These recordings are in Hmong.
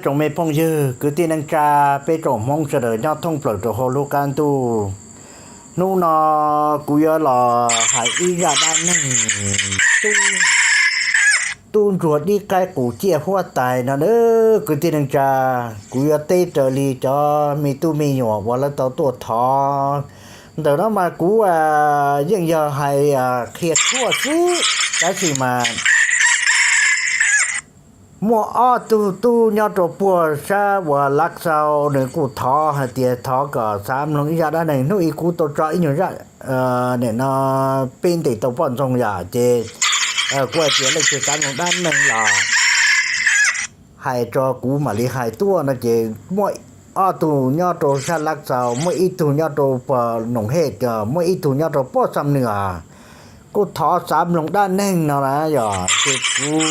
Tsoom me phooj ywg kwv tij neej tsa, peb tsoom Hmoob sawv daws nyob thoob plaws rau hauv lub qab ntuj, hnub no kuv yuav los hais ib zaj dab neeg tub ntsuag dib qaib qus ciaj huab tais no nawb kwv tij neej tsa. Kuv yuav teb raws li cov me tub me nyuam uas lawv tau tuaj thov. Ntawm no mas kuv yeej yog hais qhia tshuaj xwb, tab sis mas muaj ob tug tub nyob rau puag sab uas Lav Xaus, nws kuj thov hais tias thov kom xav mloog ib zaj dab neeg. Hnub ib kuv tau tso ib nyuag zaj, nim no peb ntes tau poj ntxoog yom, ces kuv hais tias leej twg xav mloog dab neeg los hais tso kuv mam li hais tuaj no ces muaj ob tug nyob rau sab Lav Xaus, muaj ib tug nyob rau puag Noom Hej, muaj ib tug nyob rau puag Xam Nws, kuj thov xav mloog dab neeg no na yog ces kuv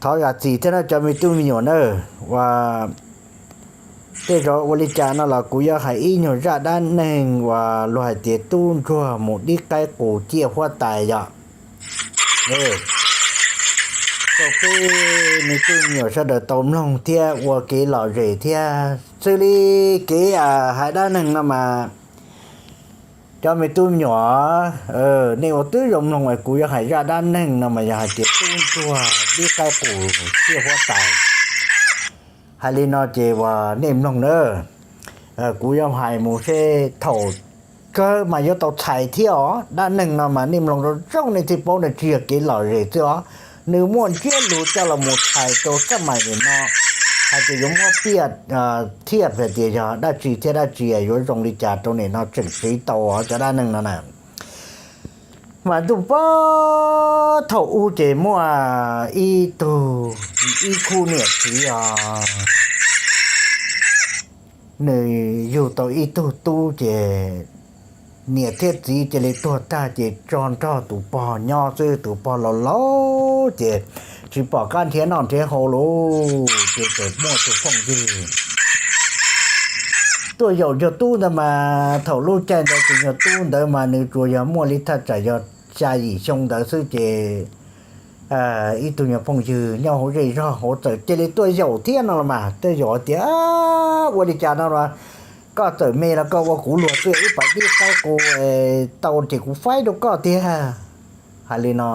thov zam txim thiab na cov me tub me nyuam na. Ua tej zaum ua li cas no los kuv yuav hais ib nyuag zaj dab neeg uas luag hais tias tub ntsuag mus dib qaib qus ciaj huab tais yom. Rau peb me tub me nyuam sawv daws tau mloog thiab ua kev lom zem thiab. Xws li kev hais dab neeg no mas cov me tub me nyuam, nej ua twb zoo mloog es kuv yuav hais zaj dab neeg no mas yog hais tias tub ntsuag dib qaib qus ciaj huab tais. Hais li no ces uas nej mloog na, kuv yuav hais mus seb thaum kawg mas yuav tau txhais thiab os. Dab neeg no mas nej mloog zoo zoo nej thiaj paub, nws tsis yog kev lom zem xwb os, nws muaj ntsiab lus coj los mus txhais rau xab mais nim no, hais tias yuav muab piaj thiaj hais tias yog dab tsi thiab dab tsi yuav zoo li cas rau nim no tseem siv tau os cov dab neeg no na. Mas ntuj pob thaum ub ces muaj ib tug, ib khub niam txiv os, nws yug tau ib tug tub ces niam thiab txiv cia li tuag tag ces tso nrog tus pog nyob xwb. Tus pog laus laus ces tsis pom qab nrhiav noj nrhiav haus lauj, ces txawm muaj tus phooj ywg tuaj yaum nyuag tub ntawd mas thaum lub caij ntawd tus nyuag tub ntawd mas nws tsuas yog muaj li thaj tsam yog xya yim xyoo ntawd xwb ces ib tug nyuag phooj ywg nyob hauv zej zog hauv txawm cia li tuaj yaum thiab no los mas tuaj yaum tias, ua li cas no los koj txawm me los koj ua kuv luag twj ib pas dib qaib qus tau ces kuv faib rau koj tiag. Hais li no,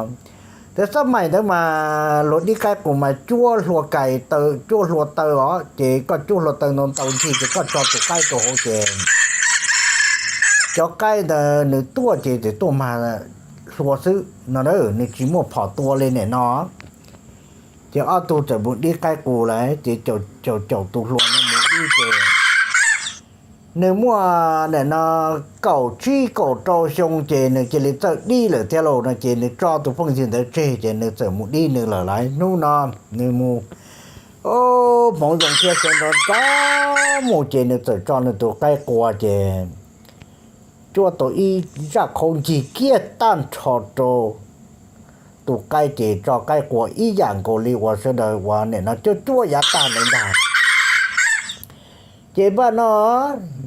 tab sis xab mais ntawd mas luag dib qaib qus mas cuab hlua kais taw, cuab hlua taw os, ces koj cuab hlua taw ntau ntau ncig ces koj tso tus qaib rau hauv ces cov qaib ntawd nws tuaj ces txawm tuaj mag hlua xwb no, nws tsis muaj phom tua li nim no. Ces ob tug txawm mus dib qaib qus lawm ces caum caum tus hlua no mus dib ces nws muaj nim no kaum tsib kaum rau xyoo ces nws cia li txawj dib lawm thiab lauj no ces nws tso tus phooj ywg ntawd tseg ces nws txawm mus dib nws lawm lauj. Hnub no nws mus hmoov zoo thiab sawv nrov nrov mus ces nws txawm tso nws tus qaib qua ces cuab tau ib zaj qhauv ncig kiag tag nrho rau tus qaib ces tso qaib qua ib yam nkaus li uas sawv daws uas nim no cuab cuab yav tag ntawd ntag. Ces npaj no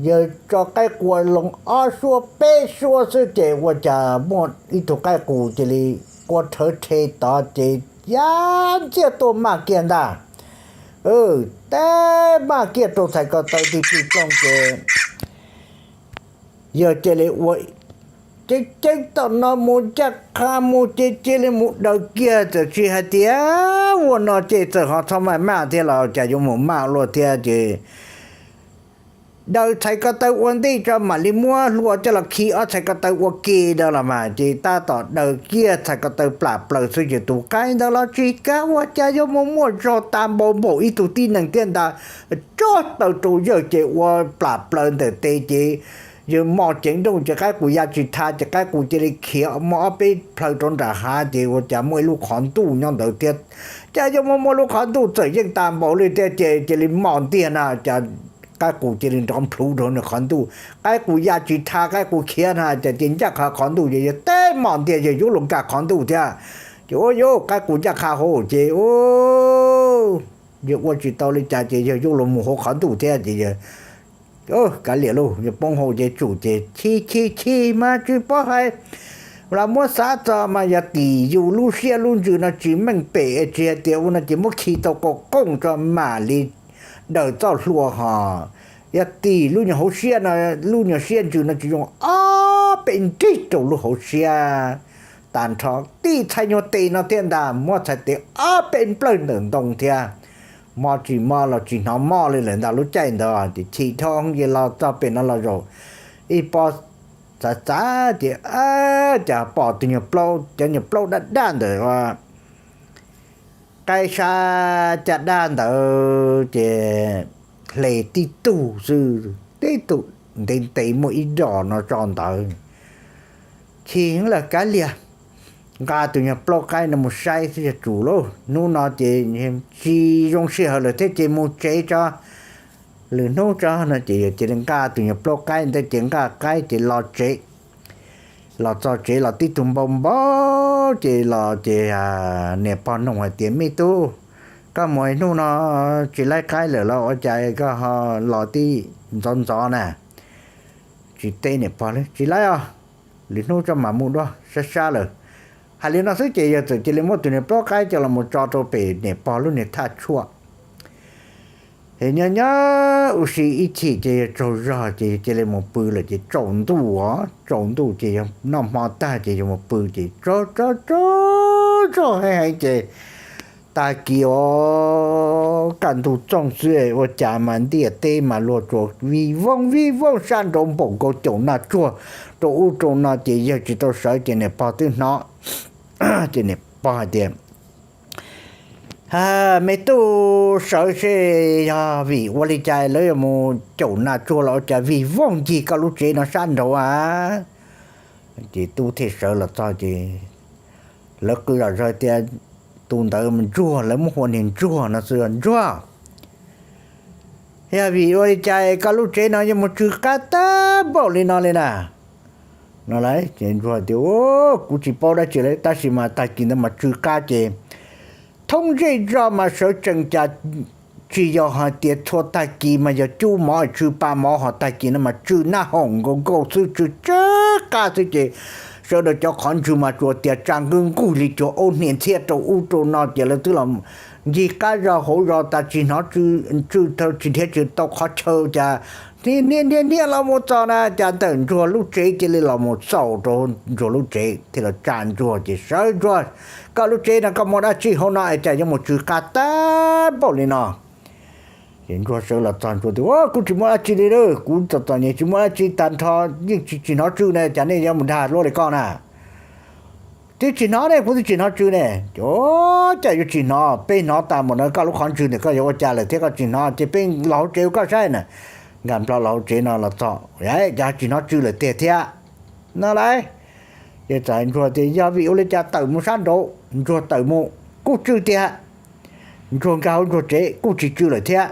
yawg tso qaib qua loo ob suab peb suab xwb ces ua cas muaj ib tug qaib qus cia li qua rhawv rhe tod ces ya nciaj tuaj maj kiag ntag. Teb maj kiag rau txhais ko taw tig plig ploog ces yawg cia li ua ceev ceev tom no mus ncaj qha mus ces cia li mus daws kiag, txawm tsis hais tias ua no ces txawm ho txhob maj maj thiab los cas yuav mus maj luaj thiab ces daws txhais ko taw ua ntej tso mam li muab hlua coj los khi ob txhais ko taw ua ke ntawd los mas ces tab tom daws kiag txhais ko taw plam plaws xwb ces tus qaib ntawd los tsis kav ua cas yuav mus muaj zog tag npaum npaum ib tug tib neeg thiab ntag. Tso taw rau yawg ces ua plam plaws ntawm tes ces yawg mos ceev nrooj ces qaib qus ya tsis tha ces qaib qus cia li khiav mus ob peb plhaw rau nram hav ces ua cas muaj ib lub qhov ntuj nyob ntawd thiab. Cas yuav muaj muaj lub qhov ntuj txawm yeej tag npaum li thiab ces cia li mos ntiag na cas qaib qus cia li nrov nplhuv rau nws qhov ntuj. Qaib qus ya tsis tha, qaib qus khiav na cas cia ncaj qha qhov ntuj ces yawg teb mos ntiag yawg yuav luag nkag qhov ntuj thiab. Ces ua yuav qaib qus ncaj qha hauv ces yawg ua tsis tau li cas ces yawg yuav luag mus hauv qhov ntuj thiab ces yawg kav liam lauj, yawg poob hauv ces tsum ces chim chim chim mas tsis paub hais Los muab xav txog mas yog tim yus lub siab lub ntsws no tsis meej pem, tsis hais tias ua no ces muab khi tau qas qooj tso mam li daws txoj hlua hos. Yog tim lub nyuag hauv siab no, lub nyuag siab ntsws no tsis zoo, ob peb nrig rau lub hauv siab tag nrho, tib txhais nyuag tes no thiab ntag, muab txhais tes ob peb nplawg ntawm ntoo thiab. Mob tsis mob los tsis hnov mob li lawm ntag lub caij ntawd, ces chim dhau ces los txog pem no los zaum ib pob, txav txav ces cas pom tus nyuag plaub, cov nyuag plaub daj daj ntawm qaib sab caj dab ntawd ces hle tib tug xwb, tib tug ntev ntev muaj ib dos no tso ntawd. Chim lawm kav liam, nqa tus nyuag plaub qaib no mus saib xwb yog tsum lauj. Hnub no ces tsis zoo sij hawm lawm thiab ces mus tsev tso, lwm hnub tso no ces yog cia li nqa tus nyuag plaub qaib ntawd ces nqa qaib ces los tsev. Los txog tsev los tib tug npau npau ces los ces niam pog nug hais tias, Me tub, koj mus hnub no tsis laib qaib lawm los ua cas koj ho los tib ntxov ntxov na? Tsis teb niam pog li, Tsis laib os, lwm hnub tso mam mus dua, sab sab lawm. Hais li no xwb ces yawg txawm cia li muab tus niag plaub qaib coj los mus tso rau pem niam pog lub niag thaj tshuaj. Es nyob nyob ua si ib chim ces yawg tsaug zog ces yawg cia li mus pw lawm ces tsaus ntuj os, tsaus ntuj ces yawg noj hmo tag ces yawg mus pw ces tsaug tsaug tsaug heev heev ces tag kis os kaj ntug txooj xwb ua cas mas ntiaj teb mas luag tsuas vij vooj vij vooj sab nraud npaum nkaus caum nag tsuag rau ub rau no ces yawg tsis tau sawv ces niam pog twb hnov. Ces niam pog hais tias, Me tub, sawv seb yog vim ua li cas lawv yuav mus caum nag tsuag los ua cas vij vooj ncig koj lub tsev no sab nraud a? Ces tub thiaj sawv los txog ces lawv qw zom zaws tias, Tus ntawd mas Ntsuag, lawv muab hu ua niag Ntsuag no xwb, Ntsuag, yog vim ua li cas koj lub tsev no yuav mus tsw qab tag npaum li no li na? No lauj, ces Ntsuag tias, Kuv tsis paub dab tsi li, tab sis mas tag kis ntawd mas tsw qab ces thoob zej zog mas sawv tsees cas tsis yog hais tias txhua tag kis mas yog cub mov tsw pa mov, ho tag kis no mas tsw nab hoom nkaus nkaus xwb, tsw tsw qab xwb ces sawv daws cov qhov ntswg mas tsuas tias tsa nqwj nqug li cuag aub hnia ntxhiab rau ub rau no ces lawv twb los ncig qab zog hauv zos tas tsis hnov tsw, tsis nrhiav tsis tau qhov chaw cas hnia hnia hnia los mus txog na cas ntawm Ntsuag lub tsev cia li los mus txaus rau Ntsuag lub tsev thiaj los tsa Ntsuag ces, Sawv Ntsuag, koj lub tsev no koj muaj dab tsi hauv no es cas yuav mus tsw qab tag npaum li no? Ces Ntsuag sawv los txog Ntsuag tias, Kuv tsis muaj dab tsi li lauj, kuv txom txom nyem tsis muaj dab tsi tag nrho, yeej tsis tsis hnov tsw na, cas nej yuav mus dag luaj li koj na? Twb tsis hnov ne, kuv twb tsis hnov tsw ne. Ces, Cas yuav tsis hnov, peb hnov tas npaum no koj lub qhov ntswg ntawm koj yuav ua cas lawm thiab koj tsis hnov, ces peb los hauv tsev ua koj saib na. Nkag nplo los hauv tsev no los txog, Cas tsis hnov tsw lawm tiag thiab? No lauj, ces txawm hais Ntsuag tias, Yog vim ua li cas tawm mus sab nraud? Ntsuag tawm mus kuj tsw tiag. Ntsuag nkag hauv Ntsuag tsev kuj tsis tsw lawm thiab.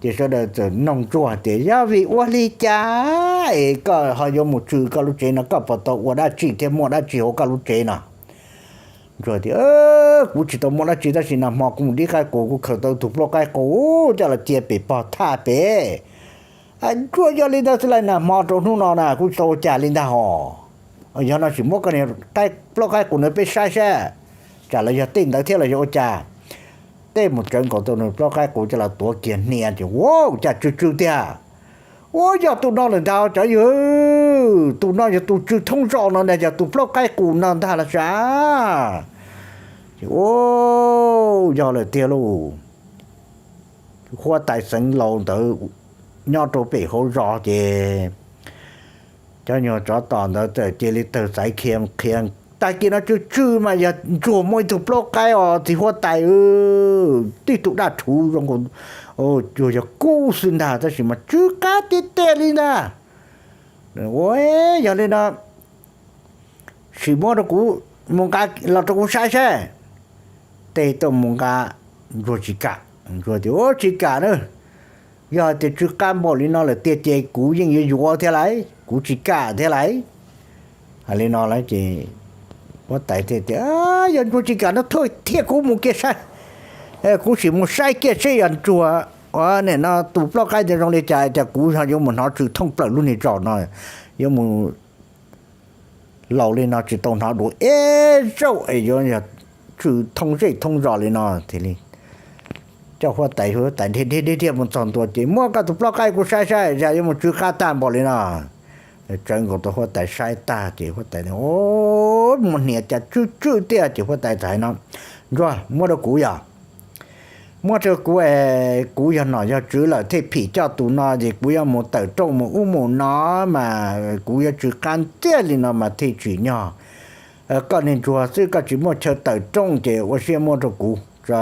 Ces sawv daws txawm noog Ntsuag hais tias, Yog vim ua li cas es koj ho yuav mus tsw koj lub tsev no, koj puas tau ua dab tsi thiab muaj dab tsi hauv koj lub tsev no? Ntsuag tias, Kuv tsis tau muaj dab tsi tab sis nag hmo kuv mus dib qaib qus kuv khaws tau tug plaub qaib qus coj los cia pem pog thaj pem. Ntsuag, Yog li ntawd xwb lauj, nag hmo rau hnub no na kuv tsis tau ua cas li ntag hos. Yog no sim muab koj niag plaub qaib qus ntawd peb saib saib, tsam los yog tej ntawd thiab los yog ua cas. Tej mus tsawv nkaus tau nws plaub qaib qus coj los tuav kiag hnia ces, Ua cas tsw tsw tiag? Ua yog tus no lawm ntag cov yawg, tus no yog tus tsw thoob zos no ntag, yog tus plaub qaib qus no ntag los sav. Ces, Ua yog lawm tiag lauj. Huab tais xeev laus ntawd nyob rau pem hauv zos ces cov nyuag tsov tom ntawd txawm cia li tawg xaiv qhia, Tag kis no tsw tsw mas yog Ntsuag muaj ib tug plaub qaib os txiv huab tais, tib tug daj rhuv zoo nkaus, tsuas yog kub xwb ntag tab sis mas tsw qab tiag tiag li ntag. Ua, Yog li no sim muab rau kuv mus nqa los rau kuv saib saib. Tej tuaj mus nqa, Ntsuag tsis kam. Ntsuag tias, Ua tsis kam na, yog hais tias tsw qab npaum li no lawm tiag ces kuv yeej yuav yuav thiab lauj, kuv tsis kam thiab lauj. Hais li no lawm ces huab tais thiaj tias, Yog Ntsuag tsis kam no thiaj kuv mus kiag saib, kuv sim mus saib kiag seb yog Ntsuag, nim no tus plaub qaib ntawd zoo li cas, cas kuv ho yuav mus hnov tsw thoob plaws lub niag zos no, yuav mus laus li no tsis tau hnov dua ib zaug es yuav yog tsw thoob zej thoob zos li no thiaj li coj huab tais, huab tais dhia dhia dhia dhia mus txog ntua ces muab koj tus plaub qaib kuv saib saib, zam yuav mus tsw qab tag npaum li no. Tsawv nkaus tau huab tais saib tag ces huab tais, o, muab hnia cas tsw tsw tiag ces huab tais txawm hais no, Ntsuag, muab rau kuv yog, muab rau kuv es kuv yog nom yog tswv lawm thiaj phim coj tus no ces kuv yuav mus tawm rooj mus ub mus no mas kuv yuav tsw qab ntiag li no mas thiaj tsim nyog. Koj niag ntsuag xwb koj tsis muaj chaw tawm rooj ces ua siab muab rau kuv tso,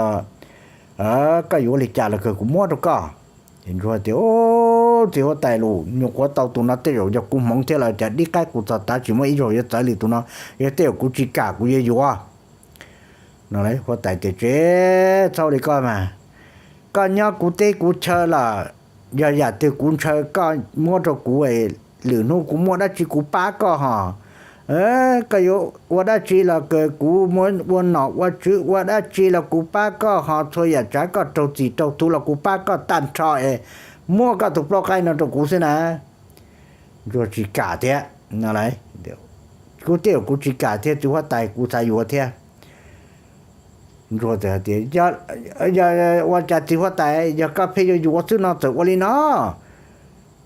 koj yuav ua li cas los kawg kuv muab rau koj. Ces ntsuag tias, Txiv huab tais, lus nyuam qhuav tau tus no tej zaum yog kuv hmoov thiab los cas dib qaib qus txog tav tsis muaj ib zaug yuav txawv li tus no, yog tej zaum kuv tsis kam kuv yuav yuav. No huab tais tias, Tsis txhob li koj mas, koj nyob kuv teb kuv chaw lawm, yog yam twg kuv ntshaw koj muab rau kuv, lwm hnub kuv muaj dab tsi kuv pab koj hos. Koj yuav ua dab tsi los kawg kuv muab ua nom ua tswv ua dab tsi los kuv pab koj hos, txhua yam tsav koj raug txim raug tuv los kuv pab koj tag nrho es muab koj tus plaub qaib no rau kuv xwb na. Ntsuag tsis kam thiab, Kuv tej zaum kuv tsis kam thiab txiv huab tais, kuv xav yuav thiab. Ntsuag tias, Ua cas txiv huab tais, yog koj pheej yuav yuav xwb no txawm ua li no.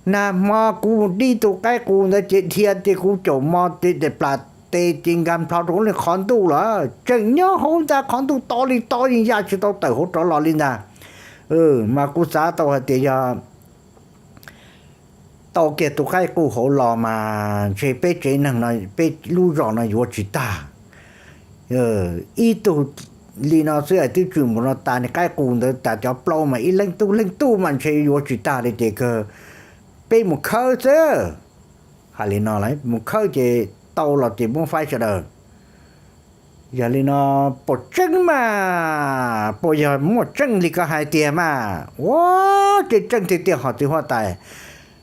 Nag hmo kuv mus dib tus qaib qus ntawd ces dhia ces kuv caum mos ces plam tes ces nkag nplho rau hauv qhov ntuj lawm, tseem nyob hauv ntag, qhov ntuj to li to yeej ya tsis tau tawm hauv rov los li ntag. Mas kuv xav tau hais tias yog tau kiag tus qaib qus hauv los mas ntshe peb tsev neeg no, peb lub zos no yuav tsis tag. Ib tug li no xwb twb tsw mus no tas, niag qaib qus ntawd tas cov plaub mas ib leeg tug leeg tug mas ntshe yuav tsis tag li ces kawg peb mus khawb xwb. Hais li no, mus khawb ces tau los ces muab faib sawv daws. Yog li no, puas tseeb mas, puas yog muaj tseeb li koj hais tiag mas? Ua, tseeb tseeb tiag tiag hos txiv huab tais.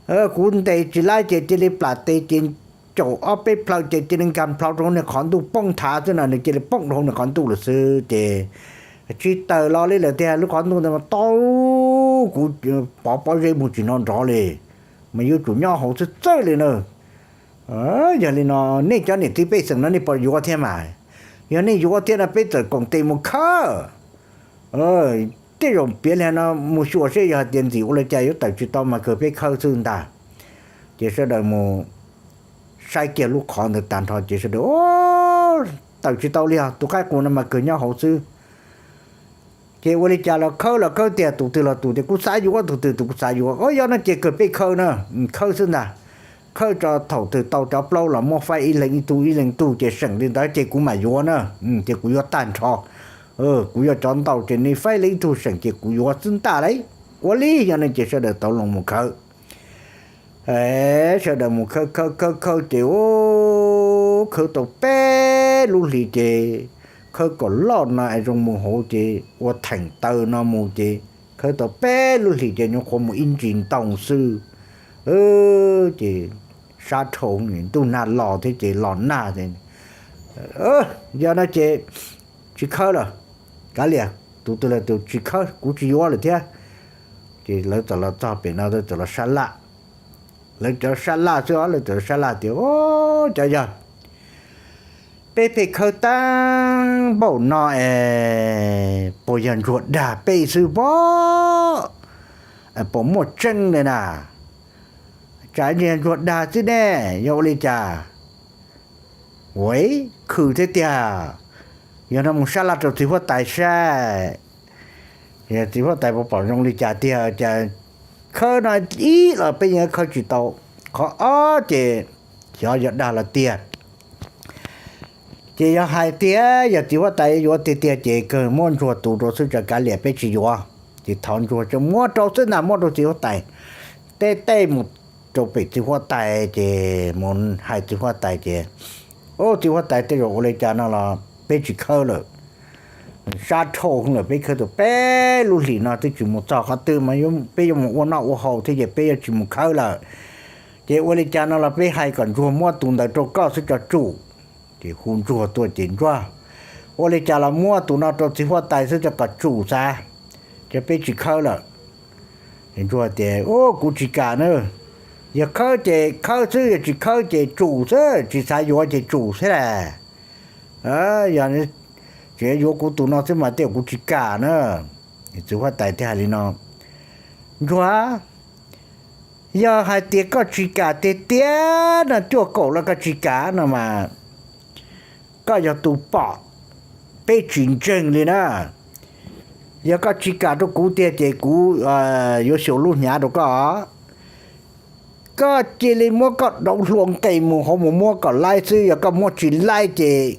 Kuv ntes tsis laib ces cia li plam tes ces caum ob peb plhaw ces cia li nkag nplho rau hauv niag qhov ntuj poob thav xwb no, nws cia li poob rau hauv niag qhov ntuj lawm xwb ces tsis tawm los li lawm tiag. Lub qhov ntuj ntawd mas tau, kuv pov pob zeb mus tsis hnov nrov li, mas yuav tsum nyob hauv xwb txawj li na. Yog li no, nej cov niam txiv pej xeem no nej puas yuav thiab mas? Yog nej yuav thiab no peb txawm koom tes mus khawb. Tej zaum piav li no mus xyuas seb yog hais tias ntxim ua li cas yuav tawm tsis tau mas kawg peb khawb xwb ntag. Ces sawv daws mus saib kiag lub qhov ntawd tag nrho ces sawv daws, tawm tsis tau li os, tus qaib qus no mas kawg nyob hauv xwb. Ces ua li cas los khawb los khawb tiag, tus twg los tus tias kuv xav yuav, tus twg tus kuv xav yuav. Yog no ces kawg peb khawb na, khawb xwb ntag. Khawb tso thaum twg tau cov plaub los muab faib ib leeg ib tug ib leeg tug ces seem li ntawd ces kuv mam yuav na, ces kuv yuav tag nrho. Kuv yuav cov ntau ces nej faib leej ib tug seem ces kuv yuav xwb ntag lauj. Ua li yog no ces sawv daws tau loo mus khawb. Sawv daws mus khawb khawb khawb khawb ces khawb tau peb lub hlis ces khawb kom loj no es zoo mus hauv ces ua theem taw no mus ces khawb tau peb lub hlis ces nyuam qhuav mus ib ntsis ntoo xwb. Ces sab dhau, ntuj nag los thiab ces los nag. Yog no ces tsis khawb lawm, kav liam, tus twg los tus tsis khawb, kuv tsis yuav lawm thiab. Ces lawv txawm los txog pem no txawm los sab laj. Lawv cov sab laj xwb os, lawv txawm los sab laj tias, Cov yawg, peb pheej khawb tag npaum no es puas yog ntsuag dag peb xwb pob? Puas muaj tseeb li na? Tsam ntsuag dag xwb ne, yog ua li cas? Ua, khwv thiab tiag. Yog no mus sab laj rau txiv huab tais saib, txiv huab tais puas pom zoo li cas tiag. Cas khawb no ib los peb yeej khawb tsis tau, qhov ob ces xyov yog dag los tiag. Ces yog hais tias yog txiv huab tais yuav tiag tiag ces kawg muab ntsuag tus rau xwb, tsam kav liam peb tsis yuav. Ces thov ntsuag tso muab rau xwb ntag, muab rau txiv huab tais. Teb tej mus rau pem txiv huab tais ces mus hais txiv huab tais ces, Au, txiv huab tais, tej zaum ua li cas no los peb tsis khawb lawm. Sab dhau lawm, peb khawb tau peb lub hlis no twb tsis mus txog qhov twg mas peb yuav mus ua noj ua haus thiab ces peb yuav tsis mus khawb lawm. Ces ua li cas no los peb hais kom ntsuag muab tus ntawd rau koj xwb tso tsum. Ces hu ntsuag tuaj ces, Ntsuag, ua li cas los muab tus no rau txiv huab tais xwb tso kom tsum xav, ces peb tsis khawb lawm. Ntsuag tias, Au, kuv tsis kam na. Yog khawb ces khawb xwb, yog tsis khawb ces tsum xwb, tsis xav yuav ces tsum xwb las. Yog tseem yuav kuv tus no xwb mas tej zaum kuv tsis kam na. Txiv huab tais thiaj hais li no, Ntsuag, yog hais tias koj tsis kam tiag tiag no, cuaj kaum los koj tsis kam no mas koj yog tus pom, peb tsis ntseeg li na. Yog koj tsis kam rau kuv tiag ces kuv yuav xyaum lub hnyav rau koj. Koj cia li muab koj dauv hlua nqes mus hauv mus muab kom laib xwb, yog koj muab tsis laib ces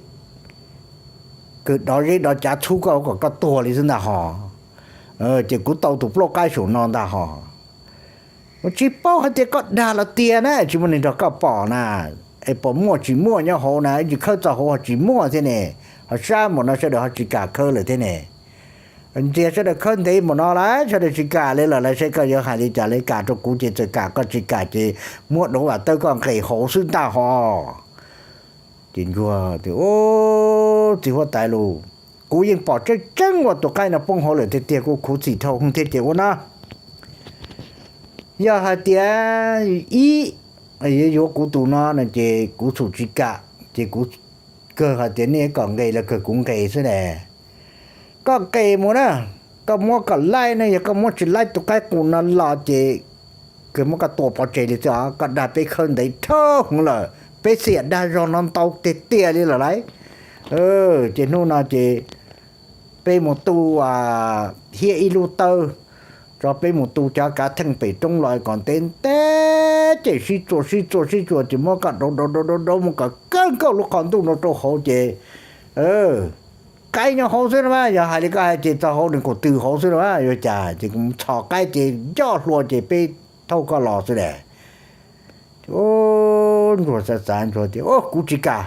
kawg dov zeb dov cav txhub koj kom koj tuag li xwb ntag hos. Ces kuv tau tus plaub qaib saum no ntag hos. Tsis paub hais tias koj dag los tiag na, tsis muaj neeg nrog koj pom na, es pom muaj tsis muaj nyob hauv na, tsis khawb txog hauv ho tsis muaj thiab ne. Ho sab npaum no sawv daws ho tsis kam khawb lawm thiab ne. Ntxias sawv daws khawb ntev npaum no lawm sawv daws tsis kam li lawm, saib koj yuav hais li cas li, kam rau kuv ces txawm kam, koj tsis kam ces muab dauv vam tawb koj nqes hauv xwb ntag hos. Ces Ntsuag tias, Txiv huab tais lauj, kuv yeej pom tseeb tseeb uas tus qaib no poob hauv lawm tiag tiag, kuv khuv xim dhau heev thiab ces ua no, yog hais tias ib, yuav yuav kuv tus no no ces kuv txhum tsis kam ces kuv kawg hais tias nej kom nqes los kawg kuv nqes xwb ne. Koj nqes mus na, koj muab kom laib ne, yog koj muab tsis laib tus qaib qus no los ces kawg muab koj tua pov tseg li xwb os. Koj dag peb khawb ntev dhau heev lawm, peb xiam dag zog no ntau tiag tiag li lawm lauj. Ces hnub no ces peb mus tu hiab ib lub tawb, tso peb mus tu cov kav theej pem roob los kom ntev ntev, ces sib txuas sib txuas sib txuas ces muab koj dauv dauv dauv dauv mus kom kawg nkaus lub qhov ntuj no rau hauv ces qaib nyob hauv xwb no mas, yog hais li koj hais ces txog hauv nws kuj tws hauv xwb no mas, yuav cas ces txhos qaib ces ncoj hlua ces peb thauj koj los xwb las. Ntsuag xav xav Ntsuag tias, Kuv tsis kam.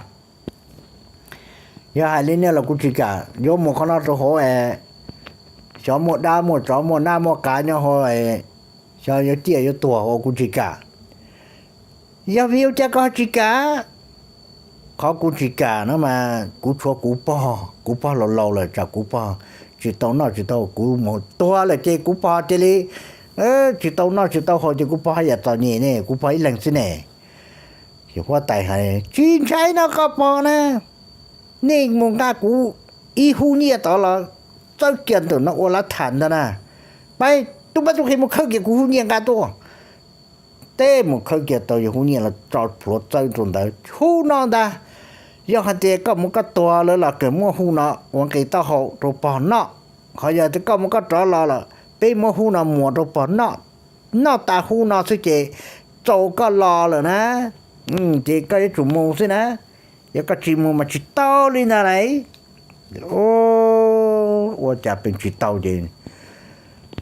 Yog hais li no los kuv tsis kam, yuav mus qhov no rau hauv es xyov muaj dab muaj tsov muaj nab muaj qav nyob hauv, xyov yuav ciaj yuav tuag hauv, kuv tsis kam. Yog vim ua cas koj ho tsis kam? Qhov kuv tsis kam no mas kuv tshuav kuv pog, kuv pog laus laus lawm, tsam kuv pog tsis tau noj tsis tau, kuv mus tuag lawm ces kuv pog cia li tsis tau noj tsis tau haus ces kuv pog haj yam txom nyem ne, kuv pog ib leeg xwb ne. Ces huab tais hais, Tsis ntshai no koj pog na, nej mus nqa kuv ib hub nyiaj tod los txawb kiag ntawm no ua lav tham ntag na. Pab tub pab tub qhe mus khawb kiag kuv hub nyiaj nqa tuaj. Teb mus khawb kiag tau yus hub nyiaj los tso plhuav txawb rau ntawd, Hub no ntag, yog hais tias koj mus koj tuag lawm los kawg muab hub no ua nqi taub hau rau pog noj. Ho yog tias koj mus koj rov los lawm, peb muab hub no muas rau pog noj. Noj tas hub no xwb ces txaus koj los lawm na, ces koj yuav tsum mus xwb na. Yog koj tsis mus mas tsis tau li ntag lauj. Ua cas pheej tsis tau ces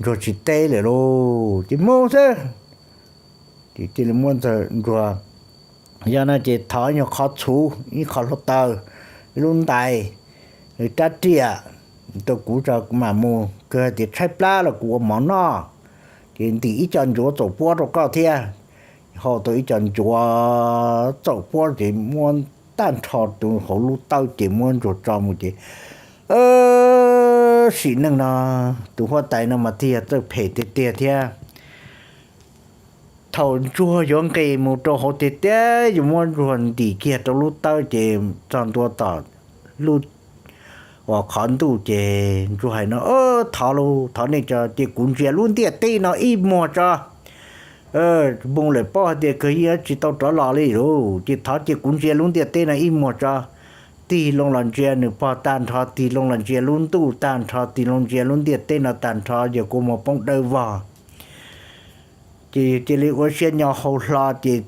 Ntsuag tsis teb lawm lauj, ces mus xwb. Ces cia li muab Ntsuag, yog no ces thov nyuag qhov txhuv ib qho hluav taws, ib lub ntais, rab riam rau kuv tso mam mus, kawg hais tias tshaib plab los kuv ua mov noj. Ces ntim ib co ncuav txaus puab rau koj thiab. Hau tau ib co ncuav txaus puab ces muab tag nrho tus hauv lub tawb ces muab Ntsuag tso mus ces sim neej no tus huab tais no mas thiaj yog txawj phem tiag tiag thiab. Thaum Ntsuag yuav nqis mus rau hauv tiag tiag, yuav muab Ntsuag ntim kiag rau lub tawb ces txog ntua tom lub uas qhov ntuj ces Ntsuag hais no, Thov lauj, thov nej tso, cia kuv ntsia lub ntiaj teb no ib muag tso. Mus lawm paub hais tias kawg yeej tsis tau rov los li lauj, ces thov cia kuv ntsia lub ntiaj teb no ib muag tso. Tig loo los ntsia nws pog tag nrho, tig loo los ntsia lub ntuj tag nrho, tig loo ntsia lub ntiaj teb no tag nrho, yog kua muag poob dawb vog. Ces yus cia li ua siab nyo hau hlo ces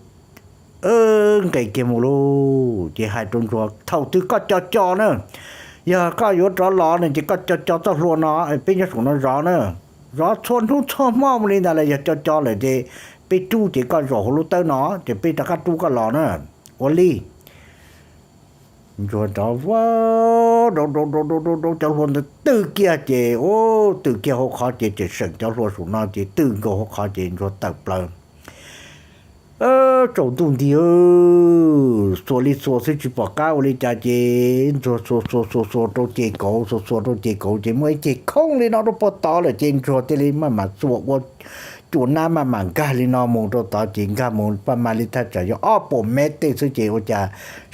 nqis kiag mus lauj. Ces hais rau Ntsuag, Thaum twg koj co co na, yog koj yuav rov los no ces koj co co txoj hlua no, peb nyob saum no zov na, zov txhua hnub txhua hmo mus li ntawd los yog co co lawm ces peb rub ces koj zaum hauv lub tawb no ces peb rov qab rub koj los na. Ua li. Ntsuag rov vau rau rau rau rau rau cov hlua ntawd twj kiag ces, u, twj kiag hauv qhov ces tseem seem cov hlua saum no ces twj nkaus hauv qhov ces Ntsuag tawm plaws. Tsaus ntuj nti, xuas li xuas xwb tsis pom qab ua li cas ces Ntsuag xuas xuas xuas xuas rau ces kauv, xuas xuas rau ces kauv ces muaj ib ceg khooj li no rau puag tod lawm ces Ntsuag thiaj li maj mam xuas ua cua nab maj mam nkag li no mus rau tod ces nkag mus paj ma li thaj tsam yog ob puas mev tej xwb ces ua cas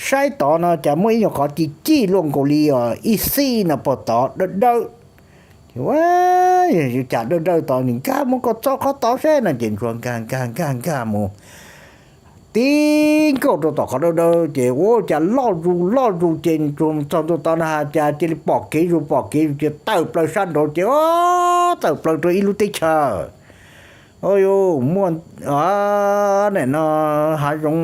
saib tod no cas muaj ib nyuag qhov ci cij luaj nkaus li ib xib no puag tod dawb dawb. Ces ua cas dawb dawb tod, nkag mus kom txog qhov tod seb no ces Ntsuag nkag nkag nkag nkag mus tib nkaug rau tom qhov dawb dawb ces ua cas loj zus loj zus ces Ntsuag txog ntua tod na has cas cia li pom kev zus pom kev zus ces tawm plaws sab nraud ces tawm plaws rau ib lub teb chaws. Ua cas muaj, nim no hav zoov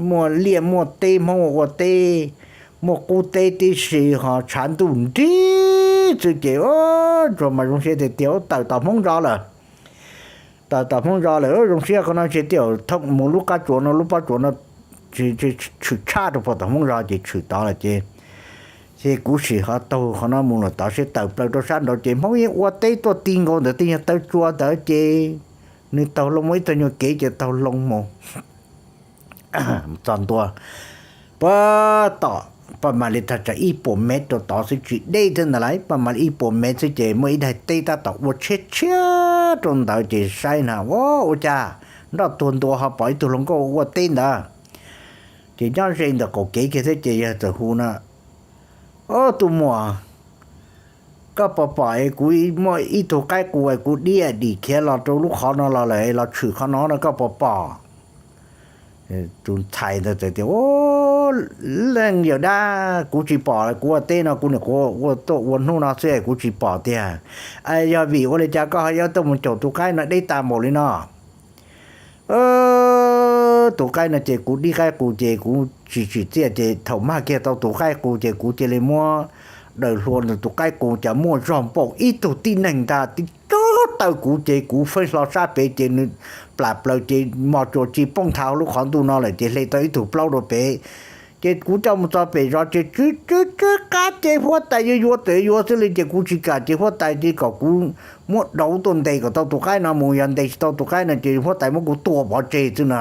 muaj liaj muaj teb, Hmoob ua ua teb, muaj qub teb tib si ho tshav ntuj nrig xwb ces Ntsuag mas zoo siab tiag tiag, tawm tom Hmoob zos lawm. Tawm tom Hmoob zos lawm zoo siab qhov no ces thiaj mus lub qab tsuas no, lub pob tsuas no tshwm tshaj rau puag tom Hmoob zos ces tshwm tod lawm ces, ces kuv sim ho taug qhov no mus lawm tod seb. Tawm plaws rau sab nraud ces Hmoob yeej ua teb tuaj ti nkaus ntawd, tej nyuag taw tsua ntawd ces nws taug loo mus ib tug nyuag kev ces taug loo mus txog ntua puag tom paj ma li thaj tsam ib puas mev rau tod xwb tsis deb thiab ntag lauj, paj ma li ib puas mev xwb ces muaj ib daim teb tab tom ua tshiab tshiab rau ntawd ces saib na ua cas nroj tuag ntua ho pom ib tug hluas nkauj ua teb ntawd. Ces nyob ze ntawm qaum kev kiag thiab ces yawg txawm hu no, Ob tug muam, koj puas pom es kuv muaj ib tug qaib qus es kuv dib dim khiav los rau lub qhov no los lawm es los tshwm qhov no no koj puas pom? Tus ntxhais ntawd txawm tias, Leej yawm dab, kuv tsis pom, kuv ua teb no kuv niam qhuav ua tuaj ua hnub no xwb es kuv tsis pom tiag. Yog vim ua li cas koj ho yuav tuaj mus caum tus qaib no deb tas npaum li no? Tus qaib no ces kuv dib qaib qus ces kuv tsis tsim txiaj ces thaum mag kiag tau tus qaib qus ces kuv cia li muab daws hlua ntawm tus qaib qus cas muaj zog npaum ib tug tib neeg ntag, tib tsuj taw kuv ces kuv feeb hlo sab pem ces nws plam plaws ces mos tsuas ci poob nthav lub qhov ntuj no lawm ces hle tau ib tug plaub rau pem. Ces kuv coj mus txog pem zos ces tsw tsw tsw qab ces huab tais yuav yuav txawm yuav xwb li ces kuv tsis kam ces huab tais cia kom kuv muab dauv tuaj ntes kom tau tus qaib no mus, yog ntes tsis tau tus qaib no ces huab tais muab kuv tua pov tseg xwb no.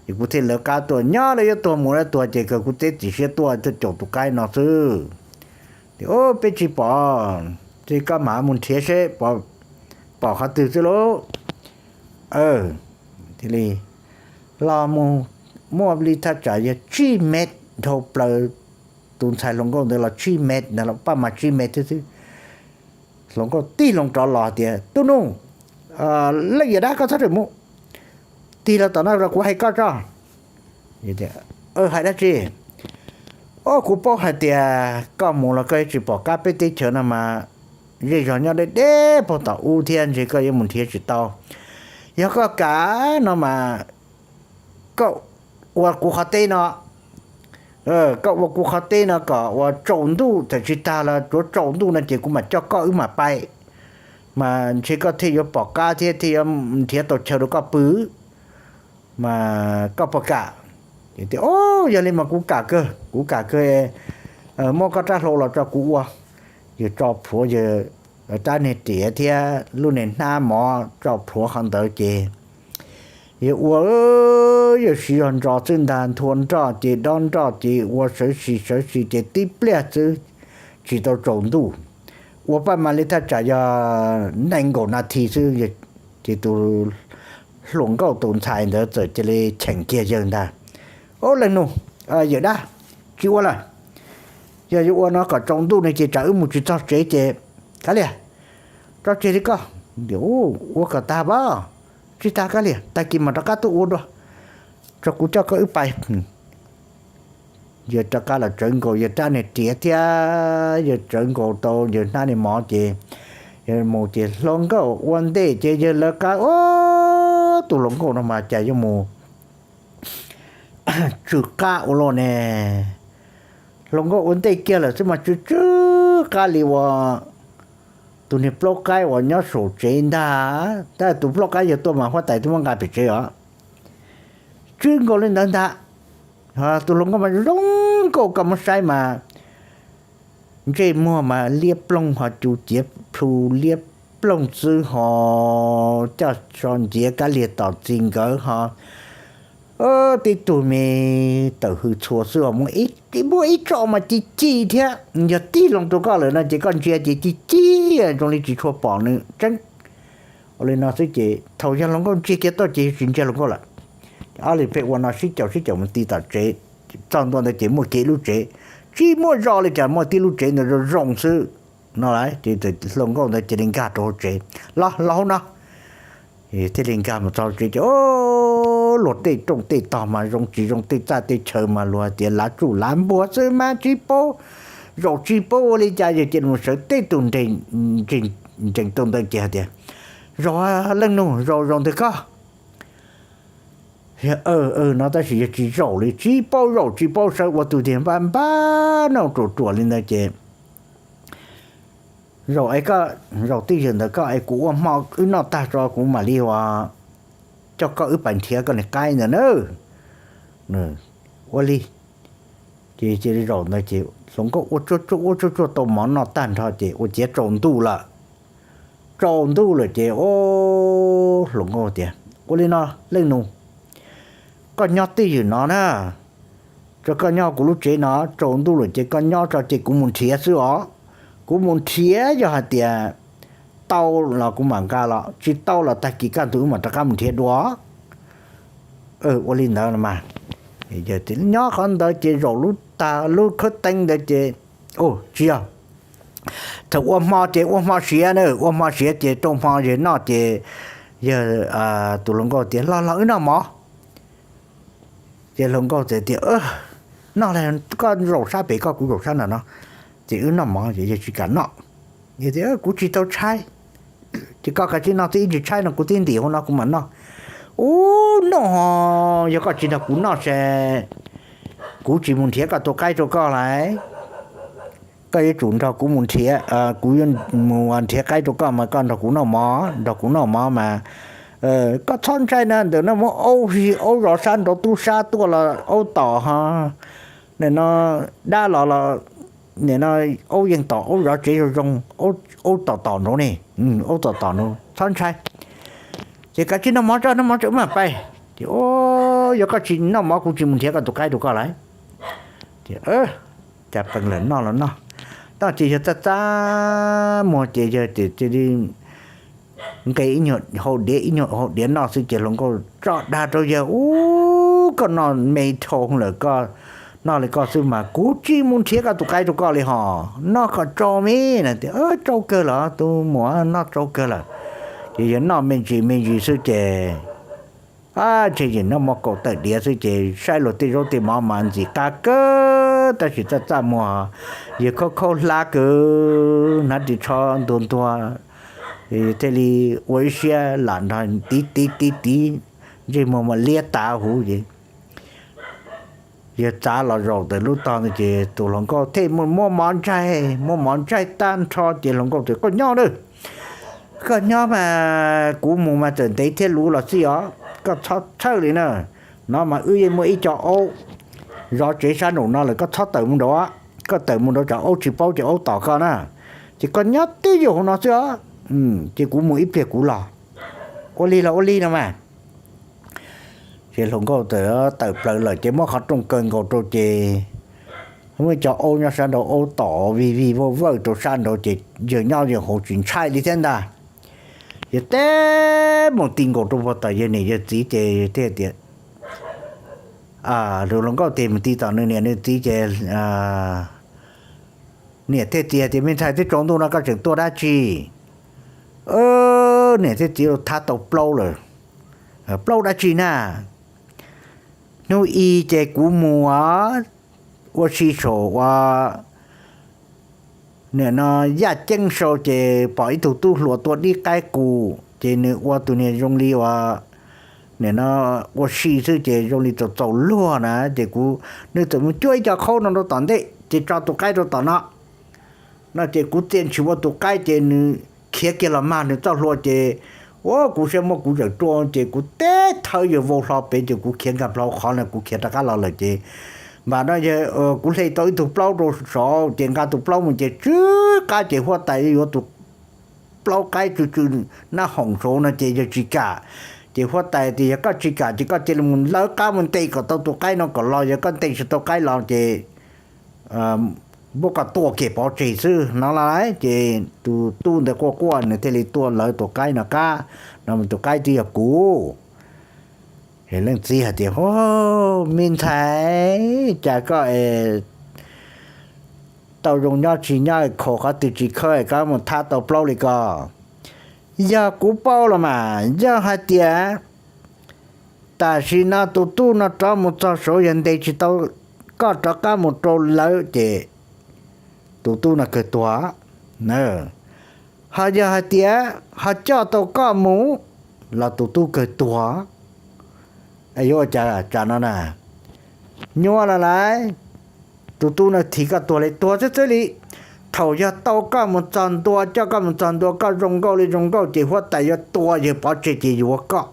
Ces kuv thiaj lawv qab tuaj, nyob lawv yuav tuag mus lawv tuag ces kom kuv teb txim siab tuaj tuaj caum tus qaib no xwb. Tias, Peb tsis pom, ces koj mam mus nrhiav seb pom qhov twg xwb lauj. Thiaj li los mus muaj li thaj tsam yog tsib mev dhau plaws tus ntxhais hluas nkauj ntawd los tsib mev, paj mas tsib mev thiab xwb. Hluas nkauj tig loo rov los tias, Tub nug, leej yawm dab koj txhob rawm mus, tig los tom no los kuv hais koj tso. Hais dab tsi? Ob, kuv paub hais tias koj mus los koj yuav tsis pom qab peb teb chaws no mas zej zog nyob deb deb puag tom ub thiab ntshe koj yuav mus nrhiav tsis tau. Yog koj kam no mas koj ua kuv qhov teb no, koj ua kuv qhov teb no kom uas tsaus ntuj txawm tsis tag los tsuav tsaus ntuj no ces kuv mam coj koj wb mam pais, mas ntshe koj thiaj yuav pom qab thiab thiaj yuav nrhiav tau chaw rau koj pw, mas koj puas kam? Tias, Ob, yog li mas kuv kam kawg, kuv kam kawg, muab koj rab hlau los tso kuv ua. Yawg tso plhuav yawg rab niag riam thiab lub niag hnab mov tso plhuav qhov ntawd ces yawg ua, yawg siv zog ntso xwb ntag, nthua nroj ces dob nroj ces ua sawv sis sawv sis ces tib pliag xwb tsis tau tsaus ntuj, ua paj mas li thaj tsam yog nees nkaum nas this xwb ces tus hluas nkauj tus ntxhais ntawd txawm cia li cheem kiag yawg ntag. Ob, leej nug, yawm dab, tsis ua lawm. Yog yuav ua no kom tsaus ntuj ne ces tsam wb mus tsis txog tsev ces kav liam, tso tseg li koj. Ua kom tag pab, tsis tag kav liam, tag kis mam rov qab tuaj ua dua, tso kuv coj koj wb pais. Yawg rov qab los tsawv nkaus yawg rab niag riam thiab yawg tsawv nkaus tau yawg hnab niag mov ces yawg mus ces hluas nkauj ua ntej ces yawg lawv qab. Ob, tus hluas nkauj no mas cas yuav mus tsw qab ua luaj ne. Hluas nkauj ua ntej kiag lawm xwb mas tsw tsw qab li uas tus niag plaub qaib uas nyob saum tsev ntag. Tab tus plaub qaib yawg tuaj mas huab tais twb muab nqa pem tsev os. Tsw nkaus li ntawd ntag. Tus hluas nkauj mas zoo nkauj koj muab saib mas ntsej muag mas liab ploog ho cu ciav plhu liab ploog xwb ho coj so nciav kab liag tom txi nkawd ho Tib tug me tawm hws txhua xwb, muaj ib tso mas ci ci thiab, yog tig loo rau koj lawm no ces koj ntsia ces ci ci, zoo li tsis tshua pom nws tseeb. Ua li no xwb ces thaum yog hluas nkauj ntsia kiag toj ces yog tsis ntsia hluas nkauj lawm. Ob leeg pheej ua no sib caum sib caum mus ti tom tsev, txog ntua ntawd ces muaj kev lub tsev, tsis muaj zos li cas, muaj tib lub tsev ntawd zoo zoo xwb no lawm ces hluas nkauj ntawd cia li nkag rau hauv tsev, los los hauv no. Thiaj li nkag mus txog hauv tsev ces luag tej rooj tej tog mas zoo tsis zoo, tej txaj tej chaw mas luag hais tias lav tsuj lav npuag xwb mas tsis paub, zaum tsis paub ua li cas yog cia li mus sawv tej tus nrees tau ntawd ces hais tias, Zaum leej nug, zaum zaum ntawm koj. No tab sis yog tsis zaum li, tsis paub zaum tsis paub sawv, ua tus tiag npaj npaj noj ruam ruam li ntawd ces, Zaum es koj, zaum twj ywm ntawm koj es kuv ua hmo wb noj tag tso kuv mam li ua coj koj wb pais nrhiav koj niag qaib ntawd na. Ua li. Ces cia li zaum ntawd ces hluas nkauj ua tsuag tsuag ua tsuag tsuag tau mov noj tag nrho ces ua ciav tsaus ntuj lawm. Tsaus ntuj lawm ces hluas nkauj tias, Ua li no, leej nug, koj nyob twj ywm no na, tso koj nyob kuv lub tsev no, tsaus ntuj lawm ces koj nyob tso ces kuv mus nrhiav xwb os. Kuv mus nrhiav, yog hais tias tau los kuv mam nqa los, tsis tau los tag kis kaj ntug wb mam rov qab mus nrhiav dua. Ua li ntawd los mas, nyob qhov ntawd ces zaum lub tag lub khawb teeb ntawd ces, tsis yog, thaum ua hmo ces ua hmo siav na, ua hmo siav ces rau hmo yawg noj ces yawg, tus hluas nkauj tias, Los los wb noj mov. Ces hluas nkauj txawm tias, Noj li, koj zaum sab pem koj, kuv zaum sab nram no, ces wb noj mov ces yawg tsis kam noj. Yawg tias, Kuv tsis tau tshaib, ces koj kav tsij noj, twb ib ntsis tshaib no kuv twb ntim hauv no kuv mam noj. Ub, noj, yog koj tsis nrog kuv noj ces kuv tsis mus nrhiav koj tus qaib rau koj lauj. Koj yuav tsum nrog kuv mus nrhiav, kuv yuav mus nrhiav qaib rau koj mas koj nrog kuv noj mov, nrog kuv noj mov mas koj txhob ntshai na, ntawm no muaj aub zig aub zov sab nraud tub sab tuaj los aub tom ho, nim no dab los los, nim no aub yeej tom aub zov tsev zoo zoo, aub tom tom nraud ne, aub tom tom nraud txhob ntshai. Ces kav tsij noj mov tso, noj mov tso wb mam pais. Ces, Yog koj tsis noj mov kuv tsis mus nrhiav koj tus qaib rau koj lauj. Ces cas pees lawm, noj los noj. Noj ces yawg txaj txaj muag ces yawg cia li nqe ib nyuag hau diav ib nyuag hau diav noj xwb ces hluas nkauj tso dag rau yawg, Ub, koj noj me dhau lawm, koj noj li koj xwb mas kuv tsis mus nrhiav koj tus qaib rau koj li hos, noj kom tsau me. Tias, Tsau kawg lawm tus muam, noj tsau kawg lawm. Ces yawg noj me ntsis me ntsis xwb ces ntshe yawg noj muaj kaum tawm diav xwb ces saib luag tej zaub tej mov mas ntxim qab kawg, tab sis txaj txaj muag, yawg khaub khaub hlab kawg, hnav ris tsho ntuag ntuag, thiaj li ua ib siab lam nrog tiv tiv tiv tiv, ntsej muag mas liab tas huv ces yawg txav los zaum ntawm lub tog ntawd ces tus hluas nkauj thiaj muab mov ntsaig, muab mov ntsaig tag nrho ces hluas nkauj tias, Koj nyob na, koj nyob mas kuv mus mas txawm ntev thiab luv los xij os, koj txhob txhawj li na. No mas wb yeej muaj ib co aub zov tsev sab nraum no lawm, koj txhob tawm mus nraud, koj tawm mus nraud cov aub tsis paub ces aub tom koj na. Ces koj nyob twj ywm hauv no xwb os, ces kuv mus ib pliag kuv los. Ua li los ua li no mas. Ces hluas nkauj txawm tawm plaws lawm ces muab qhov rooj kaw nkaus rau ces muaj ib co aub nyob sab nraud, aub tom vij vij vawj vawj rau sab nraud ces yawg nyob yawg hauv tsis ntshai li thiab ntag. Yawg teb mus ti nkaus rau puag tom yawg niam yawg txiv ces thiaj tias, hluas nkauj tes mus ti tom nws niam nws txiv ces niam thiaj tias, Me ntxhais, twb tsaus ntuj no koj tseem tuaj dab tsi? Niam thiab txiv, thab tau plaub lawm. Plaub dab tsi na? Hnub i ces kuv mus ua si saum ua nim no yaj ceeb sau ces pom ib tug tub hluas tua dib qaib qus ces nws ua tus niag zoo li uas nim no ua si xwb ces zoo li txaus txaus luag na ces kuv, nws txawm mus cuab ib co qhaub no rau tom ntej ces tso tus qaib rau tom no. No ces kuv txia ntshis ua tus qaib ces nws khiav kiag los mag nws txoj hlua ces ua kuv siab muab kuv zawm rua ces kuv teb thawb yawg vau hlo pem ces kuv khiav nkag plho qhov no kuv khiav rov qab los lawm ces npam no yawg, kuv hle tau ib tug plaub rau saud ces nqa tus plaub mus ces tsw qab ces huab tais yuav tus plaub qaib tsw tsw nab hoom saud no ces yawg tsis kam Ces huab tais tias yog koj tsis kam ces koj cia li mus lawv qab mus ntes kom tau tus qaib no kom los, yog koj ntes tsis tau qaib los ces muab koj tua kiag pov tseg xwb no lauj. Ces tus tub ntawd quaj quaj nws thiaj li tuaj lawv tus qaib no qab, no tus qaib twb yog kuv. Leej txiv hais tias, Me ntxhais, cas koj es tau zoo nyob tsis nyob, khaus qhov twg tsis khawb koj mus thab tau plaub li ko? Yog kuv paub los mas, yog hais tias tam sim no tus tub no rov mus txog saud yog ntes tsis tau koj rov qab mus rau lawv ces tus tub no kawg tuag. Ho yog hais tias ho coj tau koj mus los tus tub kawg tuag. Yuav ua cas tsam no na? Nyuaj los lawm, tus tub no thim koj tuag li tuag txhwb txhwb li. Thaum yog tau koj mus txog ntua, coj koj mus txog ntua koj zoo nkauj li zoo nkauj ces huab tais yuav tua yawg pov tseg ces yuav koj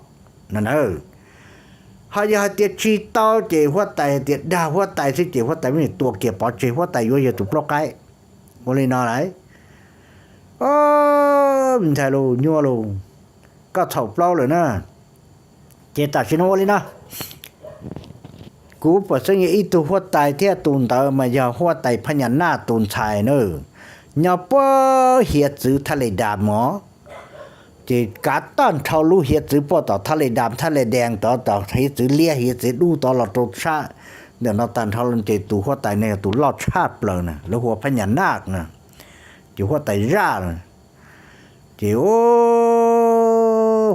no na. Ho yog hais tias tsis tau ces huab tais hais tias dag huab tais xwb ces huab tais muab tua kiag pov tseg, huab tais yuav yawg tus plaub qaib. Ua li no lauj. Ntshai lus nyuaj lus, koj txhaum plaub lawm na. Ces tam sim no ua li no, kuv pom xeeb yog ib tug huab tais thiab tus ntawd mas yog huab tais Phab Nyas Naj tus ntxhais na, nyob puag hiav txwv Thaj Les Das mog. Ces kav tag nrho lub hiav txwv puag tom Thaj Les Das, Thaj Les Dees tod, tom hiav txwv liab hiav txwv dub tod los rau sab ntawm no tag nrho ces tus huab tais no yog tus loj tshaj plaws na, lawv hu ua Phab Nyas Naj na, ces huab tais zaj na. Ces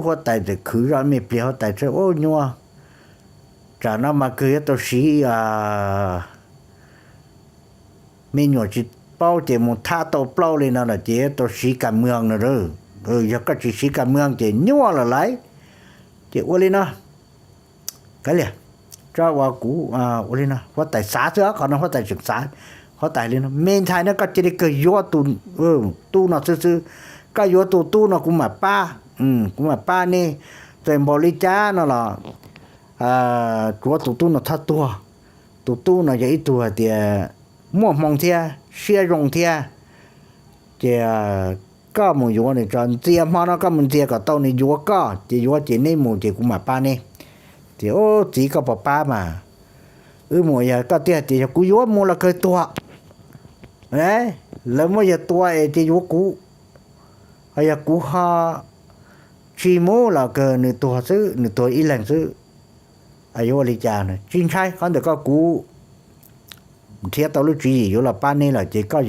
huab tais txawm khwv zoj me pliag, huab tais txawm, Ub, nyuaj, tsam no mas kawg yuav tau siv me nyuam tsis paub ces mus thab tau plaub li no lawm ces yuav tau siv kas mws no. Yog koj tsis siv kas mws ces nyuaj lawm lauj. Ces ua li no, kav liam, tso ua kuv ua li no, huab tais xav xwb, qhov no huab tais tseem xav. Huab tais li no, Me ntxhais no, koj cia li kawg yuav tus tub no xwb xwb. Koj yuav tus tub no kuv mam pab, kuv mam pab nej. Txawm npaum li cas no los tsuav tus tub no txhob tuag. Tus tub no yog ib tug hais tias muaj hmoo thiab siab zoo thiab. Ces koj mus yuav nws tso, ntxias hmo no koj mus ntxias kom tau nws yuav koj, ces yuav ces neb mus ces kuv mam pab neb. Ces, Ub, txiv, koj puas pab mas? Wb mus, yog koj twb hais tias yog kuv yuav mus los kawg tuag. Lawv muab yawg tua es ces yuav kuv, ho yog kuv ho tsis mus los kawg nws tuag xwb, nws tuag ib leeg xwb. Yuav ua li cas? Tsis ntshai, qhov ntawm koj kuv nrhiav tau lub tswv yim yuav los pab neb lawm ces koj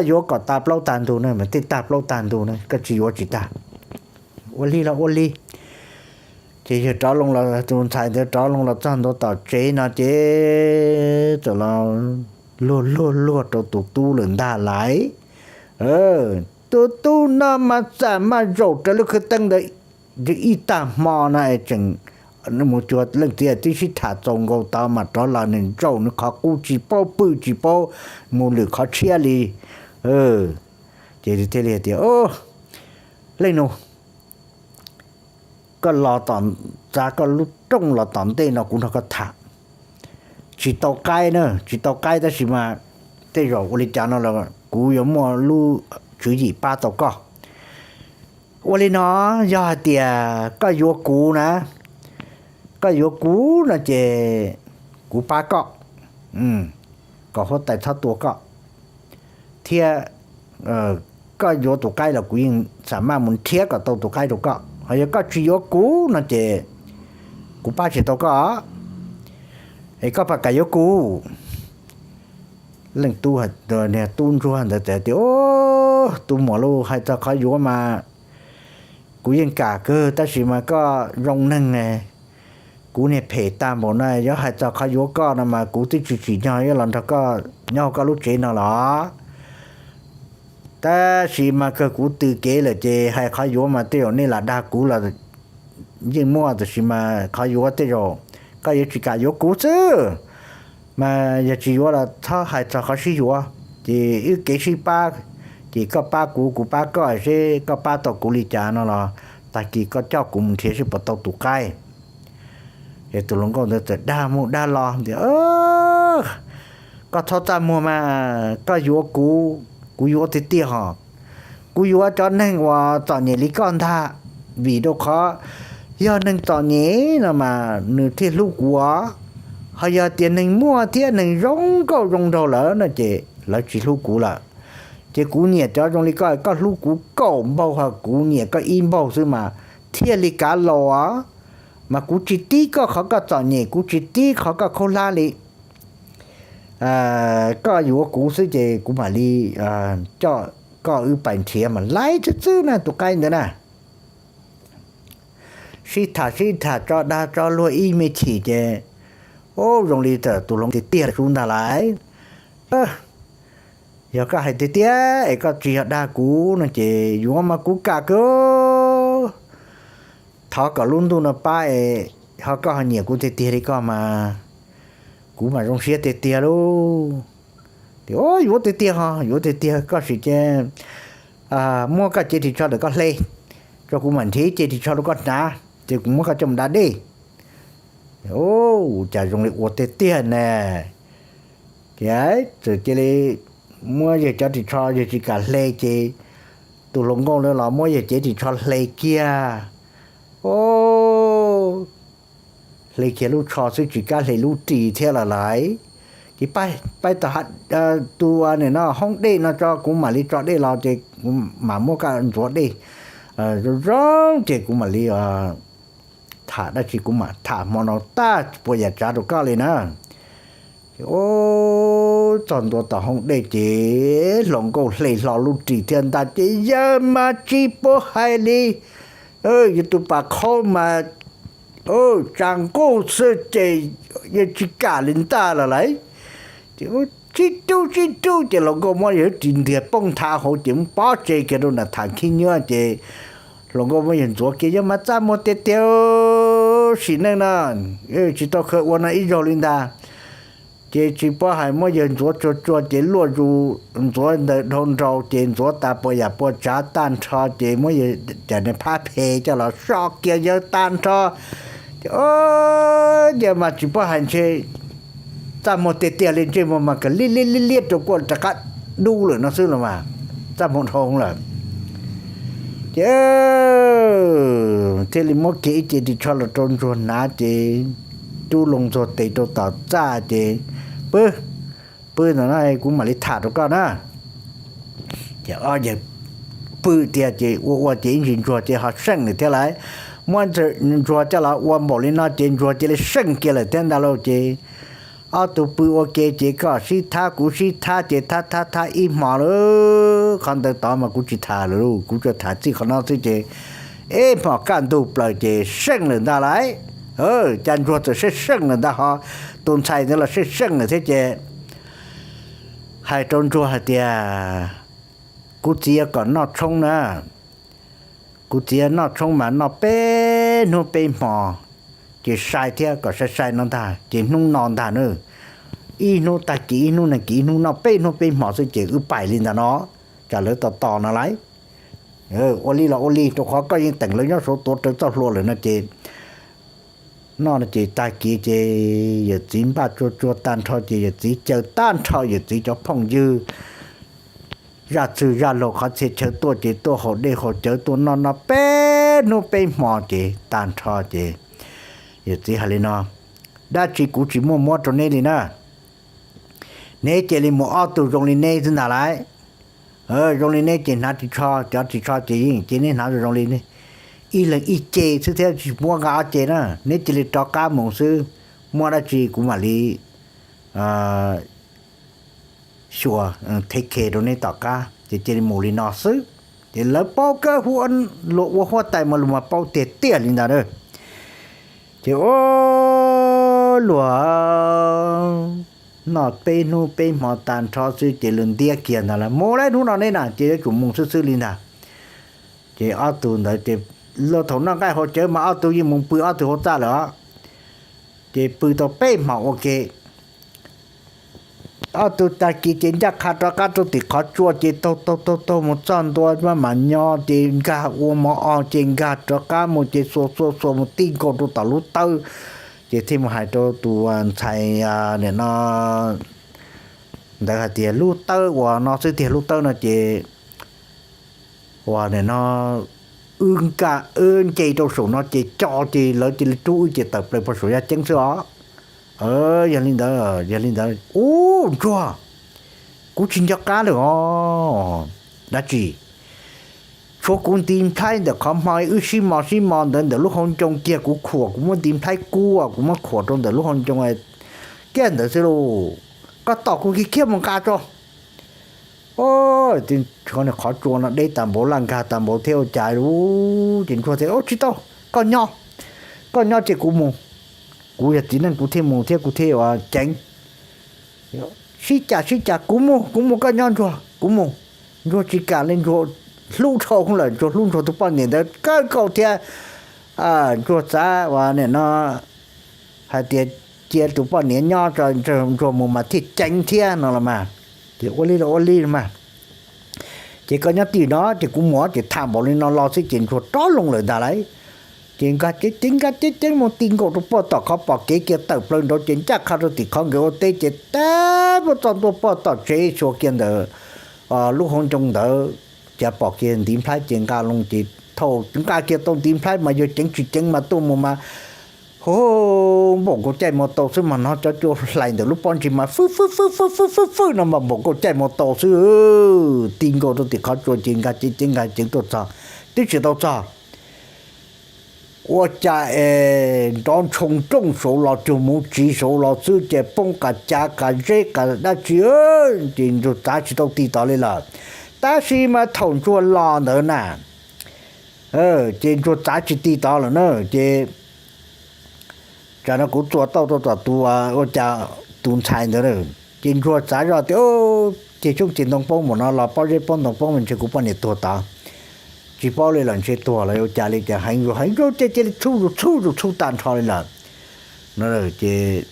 yuav kom tag plaub tag ntug na, mas tej tag plaub tag ntug na, koj tsis yuav tsis tag. Ua li los ua li. Ces yawg rov loo los, tus ntxhais ntawd rov loo los txog ntua tom tsev no ces txawm los luag luag luag rau tus tub lawm ntag lauj. Tus tub no mas xam maj zaum raws lub khwv teeb ntawd ib tag hmo no es tseem mus cuag leej txiv tib sib tham txaus nkaus tod mas rov los nws zaum nws qhov qub tsis paub pw tsis paub mus lwm qhov tshiab li. Ces thiaj li hais tias, Leej nus, koj los tom, txav koj lub rooj los tom ntej no kuv nrog koj tham. Tsis tau qaib na, tsis tau qaib tab sis mas tej zaum ua li cas no los kuv yuav muaj lub tswv yim pab tau koj. Ua li no, yog hais tias koj yuav kuv na, koj yuav kuv no ces kuv pab koj, kom huab tais txhob tua koj, thiab koj yuav tus qaib los kuv yeej xam maj mus nrhiav kom tau tus qaib rau koj. Ho yog koj tsis yuav kuv no ces kuv pab tsis tau koj, es koj puas kam yuav kuv? Leej tub, tub ntsuag ntawd txawm tias, Tus muam lauj, hais txog qhov yuav mas kuv yeej kam kawg tab sis mas koj zoo neeg, kuv niag phem tag npaum no, yuav hais txog qhov yuav koj no mas kuv twb tsis tsim nyog yuav los nrog koj nyob hauv koj lub tsev no los. Tab sis mas kawg kuv tws kev lawm ces hais qhov yuav mas tej zaum nej lam dag kuv los yeej muaj, tab sis mas qhov yuav tej zaum koj yuav tsis kam yuav kuv xwb. Mas yog tsis yuav los txhob hais txog qhov sib yuav, ces wb kev sib pab, ces koj pab kuv, kuv pab koj, seb koj pab tau kuv li cas no los tag kis koj coj kuv mus nrhiav seb puas tau tus qaib. Ces tus hluas nkauj ntawd txawm dag mus dag los tias, Koj txhob txaj muag mas, koj yuav kuv, kuv yuav tiag tiag hos. Kuv yuav cov neeg uas txom nyem li koj ntag, vim rau qhov Yog neeg txom nyem no mas nws thiaj hlub kuv os. Ho yog tias neeg muaj thiab neeg zoo nkauj zoo nraug lawm no ces lawv tsis hlub kuv lawm. Ces kuv nyiam cov zoo li koj, koj hlub kuv kaum npaug ho kuv nyiam koj ib npaug xwb mas thiaj li kav laus os. Mas kuv tsis tib koj qhov koj txom nyem, kuv tsis tib qhov koj khaub hlab li. Koj yuav kuv xwb ces kuv mam li coj koj wb pais nrhiav mas laiv txwb txwb na tus qaib ntawd na. Sib tham sib tham tso dag tso luag ib me chim ces, ub, zoo li txawm tus hluas nkauj tiag tiag sub ntag lais. Yog koj hais tiag tiag es koj tsis yog dag kuv no ces yuav mas kuv kam kawg. Thov kom lub ntuj no pab es ho koj ho nyiam kuv tiag tiag li koj mas kuv mam zoo siab tiag tiag lauj. Tias, yuav tiag tiag ho, yuav tiag tiag koj sim ces muab koj cev ris tsho ntawm koj hle, tso kuv mam nrhiav ib cev ris tsho rau koj hnav ces kuv muab koj coj mus da dej. Ub, cas zoo li ua tiag tiag ne. Ces txawm cia li muab yawg cov ris tsho, yawg tsis kam hle ces tus hluas nkauj ntawd los muab yawg cev ris tsho hle kiag. Ub, hle kiag lub tsho xwb tsis kam hle lub ris thiab lawm lais. Ces pab, pab tom tus nim no hoob dej no tso kuv mam li tso dej los ces kuv mam muab koj ntxuav dej zoo zoo ces kuv mam li tham dab tsi kuv mam tham hmo no tag puas yam tsav rau koj li na. Ces ub, txog ntua tom hoob dej ces hluas nkauj hle hlo lub ris thiab ntag ces yawg mas tsis paub hais li. Yawg tus pas qhaub mas tsa nkuj xwb ces yawg tsis kam li ntag lawm lais. Ces sib rub sib rub ces hluas nkauj muab yawg ris ntiag poob nthav hauv ces muab pob tseg kiag rau nram tham khib nyiab ces hluas nkauj muab yawg ntxuav kiag, yawg mas txaj muag tiag tiag sim neej no, tsis tau khaws ua no ib zaug li ntag. Ces tsis paub hais muab yawg ntxuav tsuag tsuag ces luaj zus ntxuav ntawd dhau nraus ces ntxuav tas puas yam puas tsav tag nrho ces muab yawg cov niag phab phe coj los so kiag yawg tag nrho. Ces yawg mas tsis paub hais ntshe txaj muag tiag tiag li, ntsej muag mas kawg liab liab liab liab rau kuaj rov qab dub lawm no xwb los mas txaj muag dhau lawm. Ces thiaj li muab kiag ib ce ris tsho los rau ntsuag hnav ces rub loo ntxuag tes rau tom txaj ces pw, pw ntawm no kuv mam li tham rau koj na. Ces ob yawg pw tiag ces ua ua ces ib ntsis ntsuag ces ho seej lawm thiab lawm. Muab ntsuag coj los ua npaum li no ces ntsuag cia li seej kiag lawm thiab ntag lauj. Ces ob tug pw ua ke ces koj sib thab kuv sib thab ces thab thab thab ib hmo lawm. Qhov ntawd tod mas kuv tsis tham lawm lauj, kuv tsuas tham txij qhov no xwb ces ib hmos kaj ntug plaws ces seej lawm ntag lauj. Cas ntsuag txawm seej seej lawm ntag ho tus ntxhais ntawd los seej seej lawm thiab ces hais rau ntsuag hais tias, kuv txiv yuav kom noj tshoob na, kuv txiv yuav noj tshoob mas noj peb hnub peb hmo ces sai thiab, kom sai sai no ntag ces hnub no ntag na. Ib hnub tag kis ib hnub nag kis ib hnub noj peb hnub peb hmo xwb ces wb pais li ntag no, tsam lawv tos tos no lauj. Ua li los ua li, rau qhov koj yeej teem lawv nyob saud tuav rawv txoj hlua lawm no ces noj no ces tag kis ces yawm txiv npaj tsuag tsuag tag nrho ces yawm txiv caw tag nrho yawm txiv cov phooj ywg, zaj txwg zaj laug qhov txhia chaw tuaj ces tuaj haus dej haus cawv tuaj noj noj peb hnub peb hmo ces tag nrho ces yawm txiv hais li no, dab tsi kuv tsis muaj muab rau neb li na, neb cia li mus ob tug zoo li neb xwb ntag lauj. Zoo li neb ces hnav ris tsho, cov ris tsho ces yeej cia neb hnav zoo li ib leeg ib ce xwb thiab tsis muab nqa ob ce na, neb cia li rov qab mus xwb, muaj dab tsi kuv mam li xyuas thev khe rau neb tom qab ces cia li mus li no xwb. Ces lawv paub kawg, luag ua huab tais mas luag mas paub tiag tiag li ntawd na. Ces ua luag noj peb hnub peb hmo tag nrho xwb ces luag ntiab kiag ntag lauj, mus lauj, hnub no neb na ces yuav tsum mus xwb xwb li ntag. Ces ob tug ntawd ces luag thaum noj nqaij haus cawv mas ob tug yeej mus pw ob tug hauv txaj lawm os. Ces pw tau peb hmos ua ke, ob tug tag kis ces ncaj qha rov qab rau tim qhov tsua ces taug taug taug taug mus txog ntua maj mam nyo ces nkag ua mov o ces nkag rov qab mus ces xuas xuas xuas mus tij nkaus rau tom lub tawb. Ces thiaj mus hais rau tus ntxhais nim no ntawd hais tias, lub tawb uas no xwb tiag, lub tawb no ces uas nim no wb nce rau saum no ces co ces lawv cia li rub wb ces tawm plaws pog saum yaj ceeb xwb os. Yog li ntawd, yog li ntawd, ub, Ntsuag, kuv tsis nco qab lawm os. Dab tsi? Tshuav kuv ntiv nplhaib ntawm qhov hmo wb sib mos sib mos ntawd ntawm lub hauv ncoo kiag, kuv khuam, kuv muab ntiv nplhaib kub, kuv muab khuam rau ntawm lub hauv ncoo kiag ntawd xwb lauj. Koj tos kuv kiag kiag mus nqa tso. Qhov tsua no deb tas npaum, laj nkag tas npaum thiab ua cas, ces Ntsuag tias, Ub, tsis tau, koj nyob, koj nyob ces kuv mus. Kuv yog txiv neej kuv thiaj mus thiab kuv thiaj ua ceev. Sib cav sib cav, kuv mus, kuv mus, koj nyob Ntsuag, kuv mus. Ntsuag tsis kam li, Ntsuag hlub dhau lawm, Ntsuag hlub Ntsuag tus poj niam ntawd kawg nkaus thiab. Ntsuag xav ua nim no hais tias cia tus poj niam nyob, Ntsuag mus mas thiaj ceev thiab no los mas. Ces ua li los ua li los mas. Ces koj nyob twj ywm no ces kuv mus, ces tham npaum li no los xwb ces Ntsuag rov loo lawm ntag lauj. Ces nkag ceev ceev nkag ceev ceev mus ti nkaus rau pog tom qhov pom kev kiag tawm plaws nraud ces ncaj qha rau tim qhov nkawd ua teb ces teb puag txog ntua pog tom tsev xyuas kiag ntawm lub hauv ncoo ntawd, cas pom kiag ntiv nplhaib ces nqa loo ces thaum nqa kiag tau ntiv nplhaib mas yog ceev tsis ceev mas tuaj mus mas hu npaum nkaus caij mus tau xwb mas hnov cov cua hlais ntawm lub pob ntseg mas fwb fwb fwb fwb fwb fwb no mas npaum nkaus caij mus tau xwb. Ti nkaus rau tim qhov tsua ces nkag ceev ceev nkag ceev tuaj txog, twb tsis tau txog ua cas es nrov ntshoo nrooj saud los cuag muv tsiv saud los xwb ces poob qas cav qas zeb qas dab tsi, ces Ntsuag txav tsis tau ti tod li lawm. Tab sis mas thaum Ntsuag los ntawd na, ces Ntsuag txav tsis ti tod lawm na, ces tsam no kuv txua tauj rau tom tus, ua cas, tus ntxhais ntawd, ces Ntsuag txav zoj tias, Ces xyoob ntxhis ntoo poob npaum no los pob zeb poob ntoo poob mas ntshe kuv poj niam tuag tod, tsis paub li lawm, ntshe tuag los ua cas li, ces heev zus heev zus ces cia li txhub zus txhub zus txhub tag nrho li lawm. Ces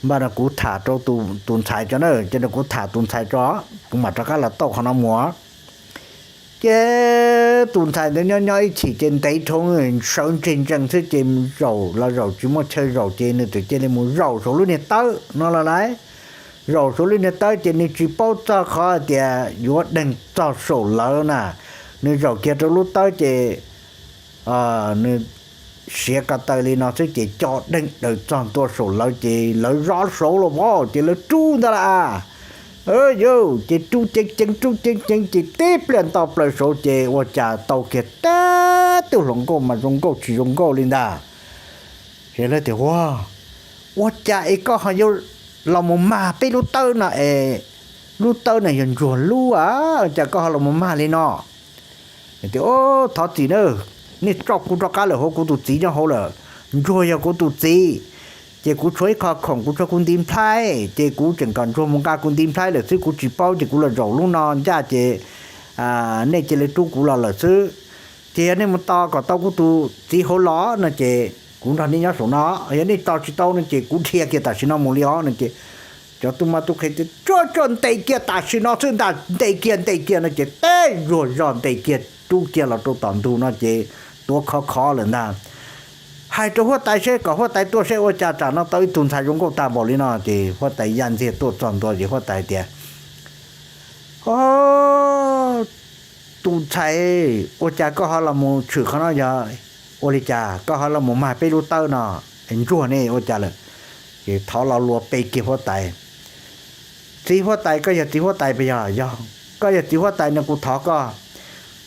npaj no kuv tham rau tus ntxhais tso na, ces no kuv tham tus ntxhais tso, kuv mam rov qab los tauj qhov no mus. Ces tus ntxhais ntawd nyob nyob ib chim ces ntev dhau, sawv ntseg ntsees xwb ces zaum los zaum tsis muaj chaw zaum ces nws txawm cia li mus zaum saum lub niag tawb no los lawm. Zaum saum lub niag tawb ces nws tsis paub txog qhov tias yuav deeg txog saum lawv na, nws zaum kiag rau lub tawb ces nws siav ko taw li no xwb ces co deeg daws txog ntua saum lawv ces lawv zov saud los as ces lawv rub ntag lauj. Yuj, ces rub ceev ceev rub ceev ceev ces tib pliag nto plaws saud ces ua cas tau kiag tag twj hluas nkauj mas zoo nkauj tsis zoo nkauj li ntag. Ces lawv tias, Ua, ua cas es koj ho yuav los mus mag peb lub tawb no es lub tawb no yog Ntsuag lub a, cas koj ho los mus mag li no? Tias, Thov txim na, nej tso kuv rov qab lawm hauv, kuv tus txiv nyob hauv lawm. Ntsuag yog kuv tus txiv, ces kuv tshuav ib qho khoom, kuv tshuav kuv ntiv nplhaib, ces kuv tseem kom Ntsuag mus nqa kuv ntiv nplhaib lawm xwb, kuv tsis paub ces kuv los zaum lub no ncaj ces nej cia li rub kuv los lawm xwb. Ces yog nej mus tos kom tau kuv tus txiv hauv los no ces kuv nrog nej nyob saum no, yog nej tos tsis tau no ces kuv dhia kiag tam sim no mus li os no ces cov tub mab tub qhe tias, Tso, tso, ntes kiag tam sim no xwb ntag, ntes kiag ntes kiag no ces teb zuag zog ntes kiag rub kiag los rau tom ntug no ces tuav khov khov lawm ntag. Hais rau huab tais seb kom huab tais tuaj seb ua cas tsam no tau ib tug ntxhais zoo nkauj tag npaum li no. Ces huab tais yaj ntxiag tuaj txog ntua ces huab tais tias, Tus ntxhais, ua cas koj ho los mus tshwm qhov no, yog ua li cas koj ho los mus mag peb lub tawb no? Ntsuag ne ua cas lawm? Ces thov lo lus pe kiag huab tais, Txiv huab tais, koj yog txiv huab tais puas yog? Yog koj yog txiv huab tais no kuv thov koj,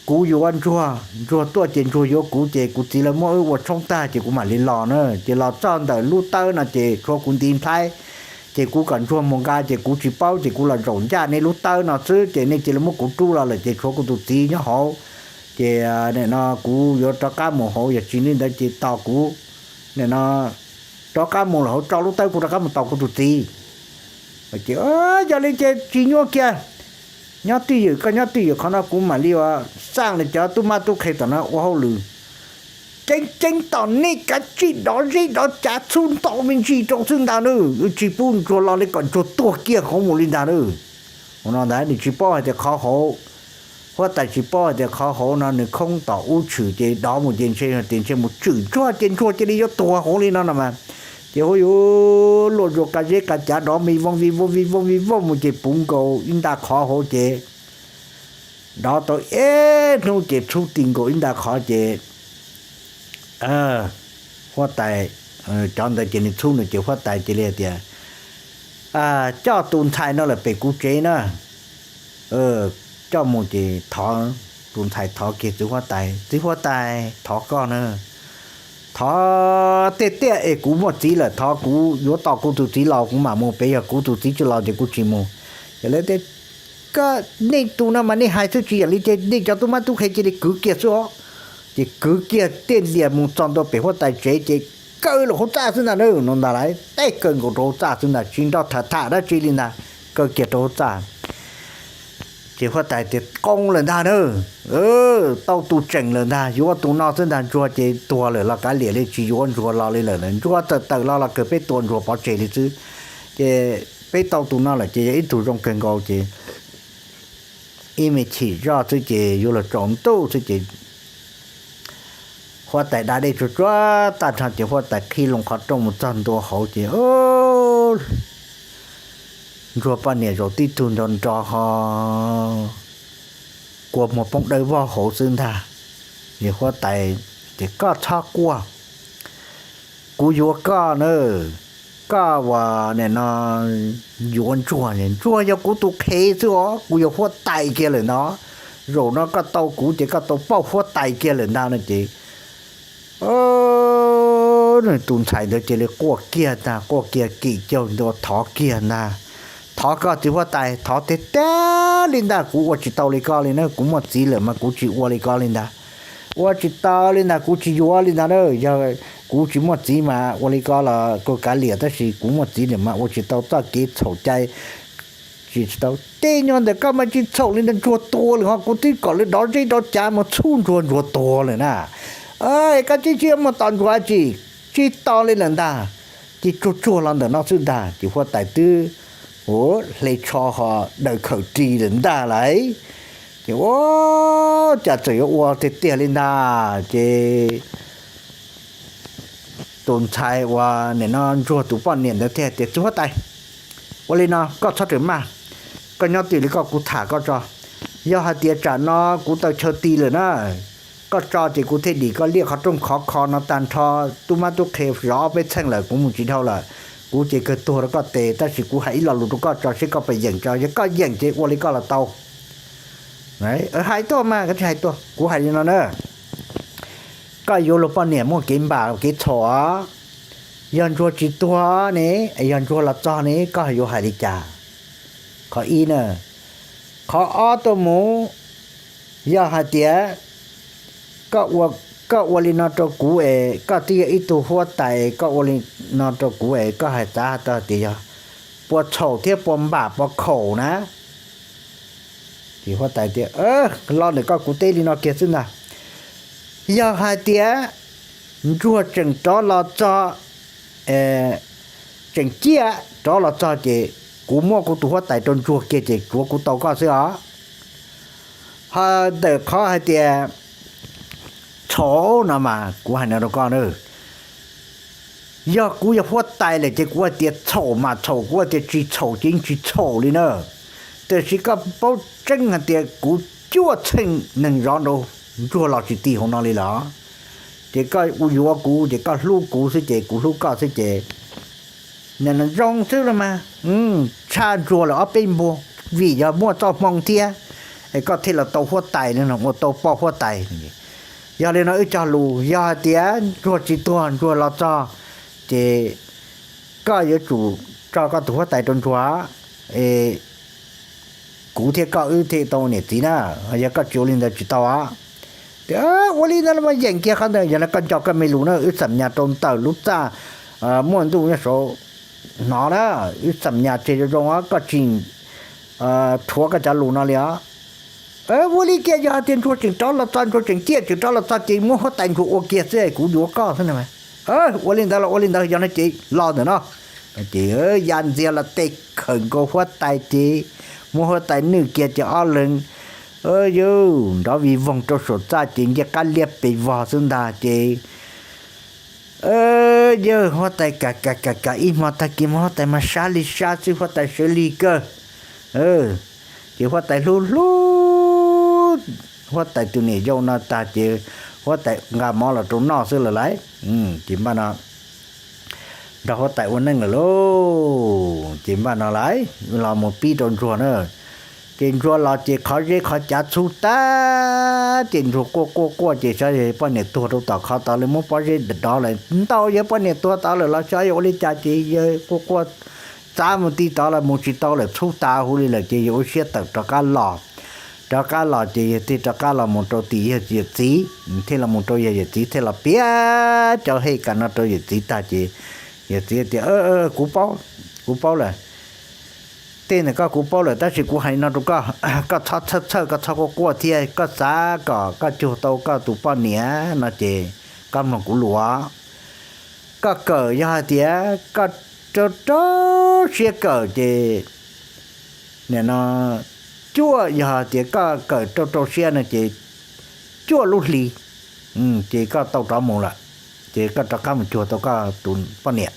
kuv yuav Ntsuag, Ntsuag tuaj ces Ntsuag yuav kuv ces kuv txiv lawv muab wb ua tshoob tag ces kuv mam li los na. Ces los txog ntawm lub tawb no ces tshuav kuv ntiv nplhaib, ces kuv kom Ntsuag mus nqa ces kuv tsis paub ces kuv los zaum ncaj nej lub tawb no xwb ces nej cia li muab kuv rub los lawm ces tshuav kuv tus txiv nyob hauv. Ces nim no kuv yuav rov qab mus hauv, yog tsis li ntawd ces tos kuv, nim no rov qab mus lawm hauv tso lub tawb kuv rov qab mus tos kuv tus txiv. Ces yog li ces tsis nyuaj kiag, nyob twj ywm, koj nyob twj ywm qhov no kuv mam li ua xaj li cov tub mab tub qhe tom no ua hauj lwm. Ceev ceev tom nej kav tsij dov zeb dov cav txhub ntau me ntsis rau xwb ntag nawb, tsis pub Ntsuag los li kom Ntsuag tuag kiag hauv mus li ntag nawb. Ua no ntag nws tsis paub hais tias qhov hauv, huab tais tsis paub hais tias qhov hauv no nws khoob tom ub tshwm ces dov mus ces ntshe tias ntshe mus tshwm Ntsuag ces Ntsuag cia li yuav tuag hauv li no no mas. Ces hu yuav luaj zuag ka zeb ka cav dov me vooj vij vooj vij vooj vij vooj mus ces puv nkaus ib nta qhov hauv ces dov tau ib hnub ces txhub ti nkaus ib nta qhov ces huab tais, cov ntawd ces nws txhub nws ces huab tais cia li tias, coj tus ntxhais no lawm pem kuv tsev na. Coj mus ces thov, tus ntxhais thov kiag txiv huab tais, txiv huab tais, thov koj na, thov tiag tiag es kuv muaj txiv lawm, thov kuv yuav tos kuv tus txiv los kuv mam mus, pem yog kuv tus txiv tsis los ces kuv tsis mus. Ces lawv tias, koj nej tus no mas nej hais xwb tsis yam li ces nej cov tub mab tub qhe cia li kwv kiag xwb os. Ces kwv kiag tej ntias mus txog ntua pem huab tais tsev ces kaw lawm hauv txaj xwb ntag na, no ntag lauj, tej kaw nkaus rau hauv txaj xwb ntag, tsis nrog tham tham dab tsi li ntag, kaw kiag rau hauv txaj. Ces huab tais tias, qoo lawm ntag na, tau tus tseem lawm ntag, yuav tus no xwb ntag, ntsuag ces tuag lawm los kav liam li, tsis yuav ntsuag los li lawm, ntsuag tawm tawm los los kawg peb tua ntsuag pov tseg li xwb. Ces peb tau tus no lawm ces yog ib tug zoo kawg nkaus ces ib me chim zoj xwb ces yuav luag tsaus ntuj xwb ces huab tais da dej tsuag tsuag tag nrho ces huab tais qhib loo qhov rooj mus txog ntua hauv ces ntsuag poj niam zaum tib tug nrov nrov ho kua muag poob dawb vog hauv xwb ntag. Ces huab tais tias, koj txhob quaj, kuv yuav koj na, koj ua nim no yuav ntsuag, ntsuag yog kuv tus qhev xwb os, kuv yog huab tais kiag lawm ntag, zaum no koj tau kuv ces koj tau pauj huab tais kiag lawm ntag no ces tus ntxhais ntawd cia li quaj kiag ntag, quaj kiag kim caug ntua thov kiag ntag, thov koj txiv huab tais, thov tiag tiag li ntag, kuv ua tsis tau li koj li na, kuv muaj txiv lawm mas kuv tsis ua li koj li ntag, ua tsis tau li ntag, kuv tsis yuav li ntag na, yog kuv tsis muaj txiv mas ua li koj los kuj kav liam, tab sis kuv muaj txiv lawm mas ua tsis tau txoj kev txhaum cai, tsis tsis tau. Tej nyuag ntawm koj mas tsis txhaum li ntag, ntsuag tuag lawm ho, kuv twb kom lawv dov zeb dov cav mus txhub ntsuag, ntsuag tuag lawm na. Koj tsis tsis muaj tos ntsuag tsis, tsis tos li lawm ntag, ces tsuag tsuag los ntawm no xwb ntag. Ces huab tais twb hle tsho ho daws khawm ris lawm ntag lauj. Ces ua cas txawm yuav ua tiag tiag li ntag ces tus ntxhais uas nim no ntsuag tus poj niam ntawd thiaj tias, txiv huab tais, ua li no koj txhob rawm maj, koj nyob twj ywm li koj, kuv tham koj tso. Yog hais tias tsam no kuv tau chaw ti lawm na, koj tso ces kuv thiaj dim koj liaj qhov rooj khov kho no tag nrho, tub mab tub qhe zov ob peb txheej lawm, kuv mus tsis dhau lawm. Kuv ces kawg tuag rau koj tes, tab sis kuv hais ib lo lus rau koj tso seb koj puas yeem tso, yog koj yeem ces ua li koj los tau. Hais tuaj mas, koj tsis hais tuaj, kuv hais li no na, koj yuav luag poj niam muaj kev npam kev txhaum os. Yog ntsuag tsis tuag ne, yog ntsuag los txog ne, koj yuav hais li cas? Qhov ib na. Qhov ob tuaj mus, yog hais tias koj ua li no rau kuv es koj twb yog ib tug huab tais, koj ua li no rau kuv es koj hais txav tau tias yog puas txhaum thiab puas npam puas khaum na? Ces huab tais tias, lo ntawm koj kuv teb li no kiag xwb ntag. Yog hais tias ntsuag tseem rov los txog, tseem ciaj rov los txog ces kuv muab kuv tus huab tais rau ntsuag kiag ces tsuav kuv tau koj xwb os. Ho ntawm qhov hais tias txhaum no mas kuv hais no rau koj na, yog kuv yog huab tais lawm ces kuv hais tias txhaum mas txhaum, kuv hais tias tsis txhaum ces yeej tsis txhaum li na. Tiam sis koj paub tseeb hais tias kuv cuaj txheej neeg zov nraud ntsuag los tsis ti hauv no li los, ces koj yuav kuv ces koj hlub kuv xwb ces kuv hlub koj xwb ces nim no zoo xwb los mas, tshaj ntsuag lawm ob peb npuag, vim yog muaj txoj hmoo thiab es koj thiaj los tau huab tais li no, ua tau poj huab tais. Yog li no wb cog lus, yog hais tias ntsuag tsis tuag ntsuag los txog, ces koj yuav tsum tso koj tus huab tais rau ntsuag, es kuv thiab koj wb thiaj tau niam txiv na, yog koj tsis ua li ntawd tsis tau. Tias ua li ntawd los mas yeem kiag qhov ntawd, yog no koj nco koj me lus na, wb xam nyas rau ntawm lub txaj muaj ntuj nyob saud hnov na, wb xam nyas tseg zoo zoo os, koj tsis rhuav koj cov lus no li os. Ua li kiag, yog hais tias ntsuag tseem rov los txog, ntsuag tseem ciaj tseem rov los txog ces muab huab tais ntsuag ua kiag xwb kuv yuav koj xwb na. Ua li ntawd los ua li ntawd, yog no ces los ntawm no. Ces ya ntxiag los tes khawm nkaus huab tais ces muab huab tais nwj kiag ces ob leeg yuav nrov vij voog rau saum txaj ces ncej qab liab pes vog xwb ntag ces yawg huab tais kam kam kam kam ib hmo tag kis mas huab tais mas sab li sab xwb, huab tais sawv lig kawg. Ces huab tais hlub hlub huab tais tus niam yau no tag ces huab tais nqa mov los rau noj xwb lawm lauj. Ces npaj no nrog huab tais ua neej lawm lauj. Ces npaj no lauj, los mus pib rau ntsuag na. Ces ntsuag los ces qhov zeb qhov cav txhub tag, ces ntsuag quaj quaj quaj ces xyov yog poj niam tuag rau tom qhov tod lawv muab pob zeb dov lawm, ntau yog poj niam tuag tod lawm los xyov yog ua li cas ces yawg quaj quaj txav mus ti tod los mus tsis tau lawm, txhub tas huv li lawm ces yawg ua siab tawm rov qab los. Rov qab los ces yawg thiaj rov qab los mus rau tim yawg yawm txiv, thiaj los mus rau yawg yawm txiv thiaj los piav cov hej kam no rau yawm txiv tag ces yawm txiv tias, kuv paub, kuv paub lawm. Tej ntawd koj kuv paub lawm tab sis kuv hais no rau koj, koj txhob txhawj txhawj, koj txhob quaj quaj thiab, koj xav kom koj cuag tau koj tus poj niam no ces koj mloog kuv lus. Koj kawm yog hais tias koj rau rau siab kawm ces nim no cuaj, yog hais tias koj kawm rau rau siab no ces cuaj lub hli ces koj tau rov mus lawm, ces koj rov qab mus cuag tau koj tus poj niam.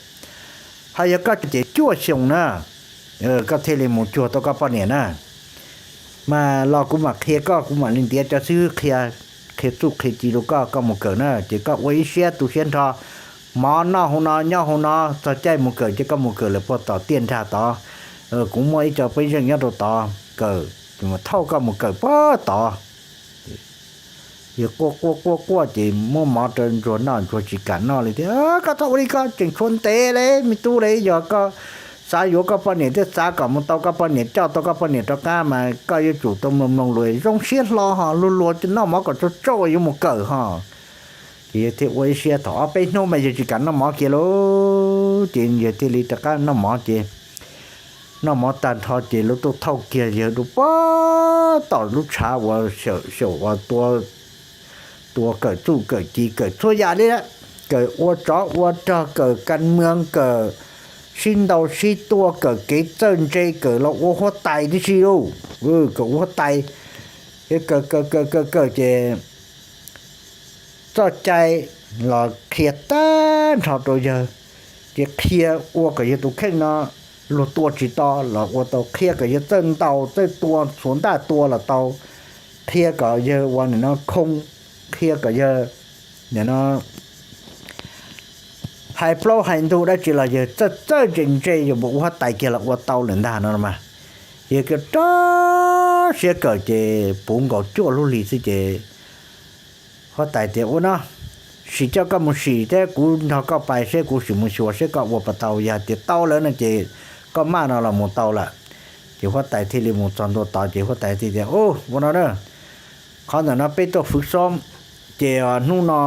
Ho yog koj ces cuaj xyoo na, koj thiaj li mus cuag tau koj poj niam na. Mas los kuv mam qhia koj, kuv mam li ntiav cov xib hwb qhia, qhia txuj qhia ci rau koj, koj mus kawm na. Ces koj ua ib siab tu siab nrho, mov noj hauv no nyob hauv no, txog caij mus kawm ces koj mus kawm lawm puag tom tiaj nrag tod. Kuv muaj ib co pej xeem nyob rau tod kawm, thauj koj mus kawm puag tod. Yawg quaj quaj quaj quaj ces muab mov rau ntsuag noj, ntsuag tsis kam noj li thiab. Koj txhob ua li, koj tseem tshuav ntev li me tub li, yog koj xav yuav koj poj niam thiab xav kom mus tau koj poj niam, coj tau koj poj niam rov qab mas koj yuav tsum tau mloog mloog lus, zoo siab hlo ho, luag luag noj mov kom tsau tsau yuav mus kawm ho. Ces yawg thiaj ua ib siab, thaum ob peb hnub mas yawg tsis kam noj mov kiag lauj, ces yawg thiaj li rov qab noj mov ces noj mov tag nrho ces lawv tuaj thauj kiag yawg rau puag tom lub tshav uas xyaum uas tua kawm txuj kawm ci, kawm txhua yam li, kawm ua tsov ua rog, kawm kas mwag, kawm sib ntaus sib tua, kawm kev txawj ntse, kawm los ua huab tais tib si lauj, kawm ua huab tais. Kawm kawm kawm kawm kawm ces txoj cai los qhia tag nrho rau yawg, ces qhia ua kom yawg tus kheej no luag tua tsis tau los ua tau, qhia kom yawg txawj ntaus txawj tua, txhuav ntaj tua los tau, qhia kom yawg ua nim no khoo, qhia kom yawg nim no hais plaub hais ntug dab tsi los yawg txawj txawj ntse ntse, yawg mus ua huab tais kiag los ua tau lawm ntag no mas. Yawg rau rau siab kawm ces puv nkaus cuaj lub hlis xwb ces huab tais tias, ua no, sim coj koj mus sim thiab, kuv nrog koj pais seb, kuv sim mus xyuas seb koj ua puas tau, yog tias tau lawm no ces koj maj no los mus tau lawm. Ces huab tais thiaj li mus txog ntua tod ces huab tais thiaj tias, ua no na, qhov ntawm no peb tuaj fwv xoob, ces hnub no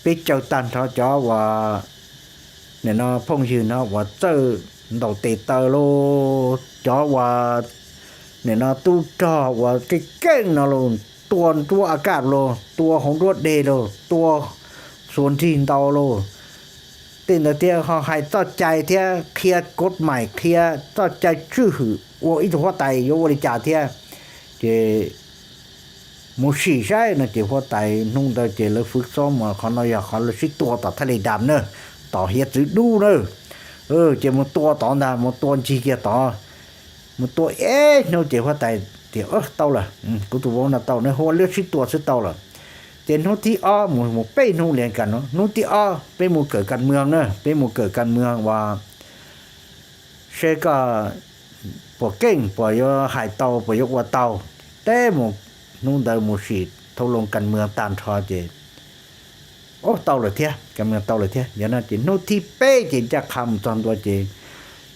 peb caw tag nrho cov uas nim no phooj ywg no uas txawj ntaus tes taw los, cov uas nim no tub rog uas keej keej no los, tua nruab a kaj los, tua hauv nruab deg los, tua xuas nrig ntau los, tej ntawd thiab ho hais txoj cai thiab qhia kod mais, qhia txoj cai tswj hwm ua ib tug huab tais yuav ua li cas thiab. Ces mus sim saib no ces huab tais hnub ntawd ces lawv fwv xoob mas qhov no yog qhov lawv sib tua tom thaj li dam na, tom hiav txwv dub na. Ces mus tua tod ntag, mus tua ncig kiag tod, mus tua ib hnub ces huab tais tias, tau lawm, kuv tus vauv no tau, nws hu ua liab sib tua xwb tau lawm. Ces hnub thib ob mus, mus peb hnub li kas no, hnub thib ob peb mus kawm kas mwag na, peb mus kawm kas mwag uas seb koj puas keej, puas yuav hais tau, puas yuav ua tau. Teb mus, hnub ntawd mus sim thauj loo kas mwag tag nrho ces, o, tau lawm thiab, kas mwag tau lawm thiab. Yog no ces hnub thib peb ces ncaj qha mus txog ntua ces,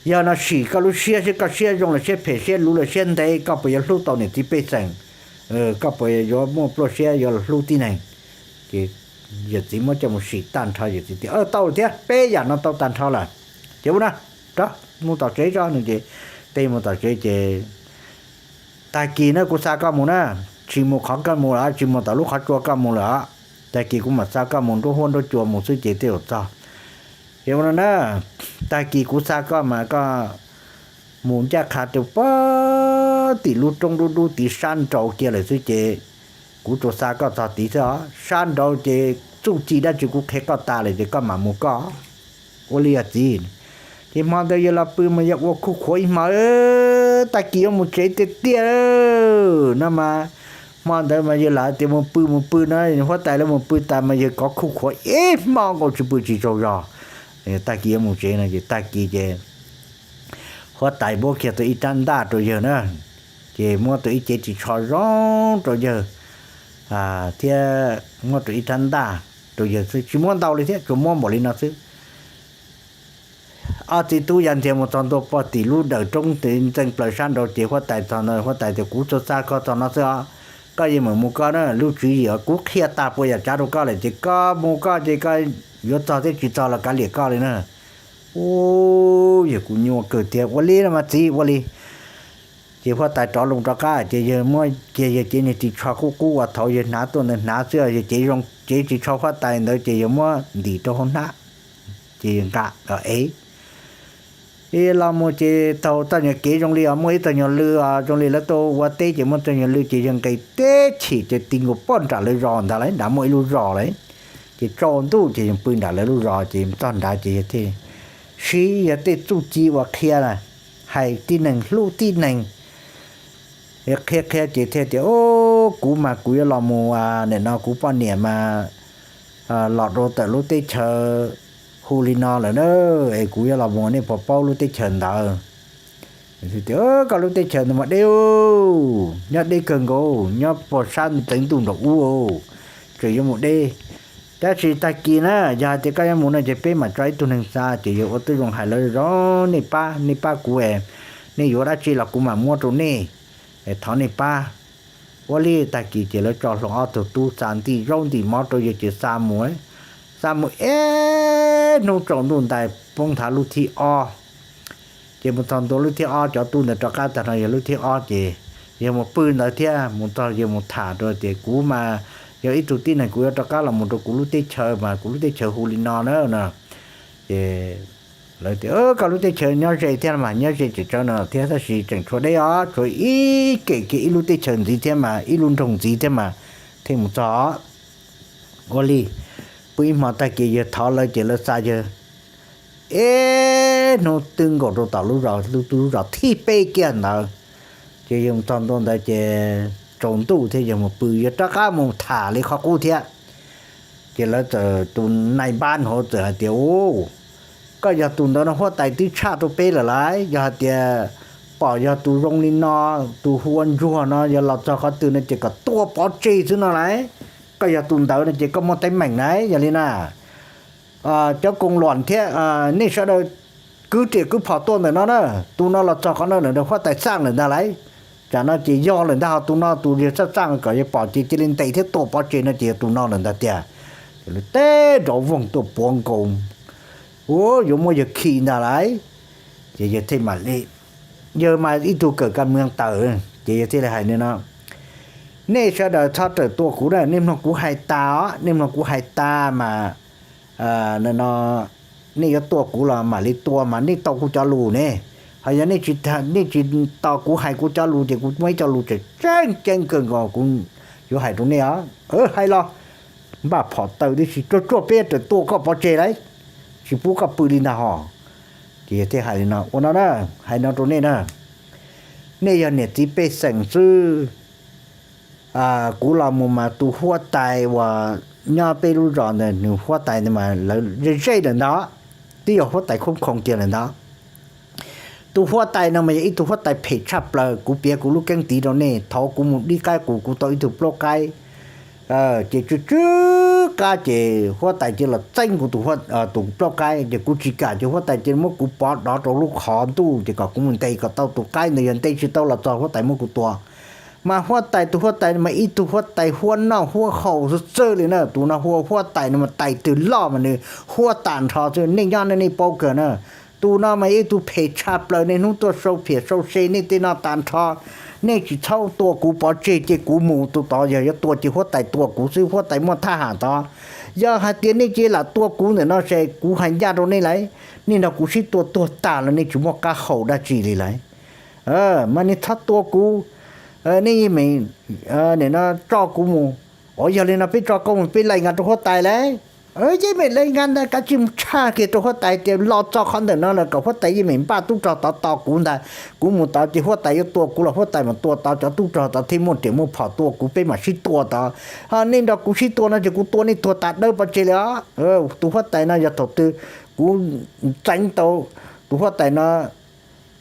yog no sim koj lub siab seb koj siab zoo los siab phem, siab luv los siab ntev, koj puas yuav hlub tau niam txiv pej xeem, koj puas yuav muaj pluaj siab yuav los hlub tib neeg. Ces yawm txiv muab coj mus sim tag nrho, yawm txiv tias, tau lawm thiab, peb yam no tau tag nrho lawm. Ces ua no, rov mus tom tsev tso no ces, tej mus tom tsev ces, tag kis na kuv xa koj mus na, tsis mus qhov koj mus lawm, tsis mus tom lub qhov tsua koj mus lawm os. Tag kis kuv mam xa koj mus nruab huab nruab cua mus xwb ces tej zaum txog. Ces ua no na, tag kis kuv xa koj mas koj mus ncaj qha rau puag tim lub roob dub dub tid sab nraud kiag lawm xwb ces kuv tsuas xa koj txog tid xwb os. Sab nraud ces txuj ci dab tsi kuv qhia koj tas lawm ces koj mam mus koj. Ua li os txiv. Ces hmo ntawd yawg los pw mas yawg ua khuj khuav ib hmo, tag kis yuav mus tsev tiag tiag no mas, Hmo ntawd mas yawg lam tias mus pw mus pw no, huab tais lawv mus pw tas mas yawg kov khuj khuav ib hmo nkaus tsis pw tsis tsaug zog. Tag kis yuav mus tsev no ces tag kis ces huab tais muab kiag tau ib rab ntaj rau yawg na, ces muab tau ib cev ris tsho zoo rau yawg thiab muab rau ib rab ntaj rau yawg xwb, tsis muab ntau li thiab, tsuas muab npaum li no xwb. Ob txiv tub ya ntiag mus txog ntua pog tim lub dawm roob ntxeev plaws sab nraud ces huab tais txog no, huab tais tias, Kuv tsuas xa koj txog no xwb os, koj yeej meem mus koj na, lub tswv yim kuv qhia tag puas yam tsav rau koj lawm ces koj mus koj ces koj yuav txog thiab tsis txog los kav liam koj li na. Ub, yawg kuj nyuaj kawg tiag, Ua li los mas txiv, ua li. Ces huab tais rov loo rov qab ces yawg muab kiag yawg cev niag ris tsho qub qub uas thaum yawg hnav tuaj ntawd hnav xwb, yawg cev zoo cev ris tsho huab tais ntawd ces yawg muab ntim rau hauv hnab, ces yawg nqa ev los mus ces taug txoj nyuag kev zoo li os muaj ib txoj nyuag lw os, zoo li lawv tuaj ua teb ces muaj txoj nyuag lw ces yawg nqis teb chim ces ti nkaus pog nram lawv zos ntag lauj, nrad muaj ib lub zos lawm. Ces tsaus ntuj ces yawg pw nram lawv lub zos ces txog nrad ces yawg thiaj siv yawg tej txuj ci uas qhia hais tib neeg hlub tib neeg. Qhia qhia ces thiaj tias, Ub, kuv mas kuv yuav los mus, nim no kuv poj niam mas los rau tawm lub teb chaws hu li no lawm na, es kuv yuav los mus, nej puas paub lub teb chaws ntawd? Koj lub teb chaws ntawd mas deb, nyob deb kawg nkaus, nyob puag sab teev ntuj nraum ub, tseem yuav mus deb. Tab sis tag kis na yog hais tias koj yuav mus no ces peb mam tso ib tug neeg xa. Ces yawg ua tib zoo hais lawv zoo, Nej pab, nej pab kuv es nej yuav dab tsi los kuv mam muab rau nej, thov nej pab. Ua li tag kis ces lawv tso hlo ob tug tub xa ntim zaub ntim mov rau yawg ces xa mus, xa mus ib hnub tsaus ntuj ntais poob nthav lub thib ob. Ces mus txog ntua lub thib ob cov tub ntawd rov qab tag no yog lub thib ob ces yawg mus pw ntawd thiab mus txog yawg mus tham rau tias, Kuv mas yog ib tug tib neeg, kuv yuav rov qab los mus rau kuv lub teb chaws mas kuv lub teb chaws hu li no na no. Ces lawv tias, Koj lub teb chaws nyob ze thiab mas nyob ze tseem tsawv no thiab, tab sis tseem tshuav deb os, tshuav ib kem kiag ib lub teb chaws ntxiv thiab mas, ib lub nroog ntxiv thiab mas thiaj mus txog. Ua li pw ib hmo tag kis yawg thov lawv ces lawv xa yawg ib hnub twb nkaus rau tom lub zos, lub zos thib peb kiag ntawd. Ces yawg mus txog ntua ntawd ces tsaus ntuj thiab yawg mus pw, yawg rov qab mus tham li qhov qub thiab. Ces lawv txawm, tus nais npab hauv txawm hais tias, Ub, koj yog tus ntawd no, huab tais twb tshaj rau peb lawm lauj. Yog hais tias pom yog tus zoo li no, tus hu ua Ntsuag no yog los txog qhov twg no ces kom tua pov tseg xwb no lauj. Koj yog tus ntawd no ces koj muaj teeb meem na. Yog li na, cov koos luam thiab nej sawv daws kwv riam kwv phom tuaj ntawm no na, tus no los txog qhov no lawm, huab tais xaj lawm ntag lauj. Tsam no ces yog lawm ntag, ho tus no tus yawg xaj xaj kom yawg pom ces cia li ntes thiab tua pov tseg no ces yog tus no lawm ntag tiag. Ces lawv teb nrov voog tuaj puav nkaus, ua yuav muab yawg khi ntag lauj. Ces yawg thiaj mam li, yawg mas ib tug kawm ka mw tawm, ces yawg thiaj li hais li no, Nej sawv daws txhob rawm tua kuv na, nej mloog kuv hais tas os, nej mloog kuv hais tas mas no nej yuav tua kuv los mam li tua mas nej tau kuv cov lus ne. Ho yog nej tsis, nej tsis tos kuv hais kuv cov lus ces kuv muaj ib co lus tseem tseeb ceeb kawg nkaus kuv yuav hais rau nej os. Hais los npaj phom taw tib si, tsuag tsuag peb rawm tua koj pov tseg lauj, tsis pub koj pw li ntag hos. Ces yawg thiaj hais li no, Ua no na, hais no rau nej na, nej yog niam txiv pej xeem xwb. Kuv los mus mas tus huab tais uas nyob peb lub zos ntawd, nws huab tais ntawd mas lawv ze ze lawm ntag, twb yog huab tais khoob khoom kiag lawm ntag. Tus huab tais no mas yog ib tug huab tais phem tshaj plaws. Kuv piav kuv lub keeb tiv rau nej, thaum kuv mus dib qaib qus kuv tau ib tug plaub qaib, ces tsw tsw qab ces huab tais cia los txeeb kuv tus plaub qaib, ces kuv tsis kam ces huab tais cia muab kuv pov dov rau lub qhov ntuj ces kom kuv mus ntes kom tau tus qaib ntawd, yog ntes tsis tau los txog huab tais muab kuv tua. Mas huab tais, tus huab tais mas ib tug huab tais huab noj huab haus xwb xwb li na. Tus no hu ua huab tais no mas tais twg loj mas nws huab tas nrho xwb, nej nyob nej paub kawg na. Tus no mas ib tug phem tshaj plaws, nej hnub tuaj sau phiam sau se nej tej no tas nrho. Nej tsis txhob tua kuv pov tseg ces kuv mus. Tus tod yog yuav tua ces huab tais tua kuv xwb, huab tais muaj thaj ham tod. Yog hais tias nej cia lam tua kuv ntawm no ces kuv hais ncaj rau nej lauj, nej nrog kuv sib tua tuag tag los nej tsis muaj qab hau dab tsi li lauj. Mas nej txhob tua kuv, nej yeej meem nim no tso kuv mus. Ua yog li no peb tso koj mus peb laij nqa rau huab tais lauj. Yeej meem lais nkas ntag, kav tsij mus tshaj kiag rau huab tais tias los txog qhov ntawm no lawm kom huab tais yeej meem npaj tub rog tod tos kuv ntag. Kuv mus tod ces huab tais yuav tua kuv los huab tais mas tua tod, cov tub rog tod thiaj muaj riam muaj phom tua kuv, peb mam sib tua tod. Ho nej nrog kuv sib tua no ces kuv tua nej tuag tas dawb pov tseg li os. Tus huab tais no yog thaum twg kuv txeev tau tus huab tais no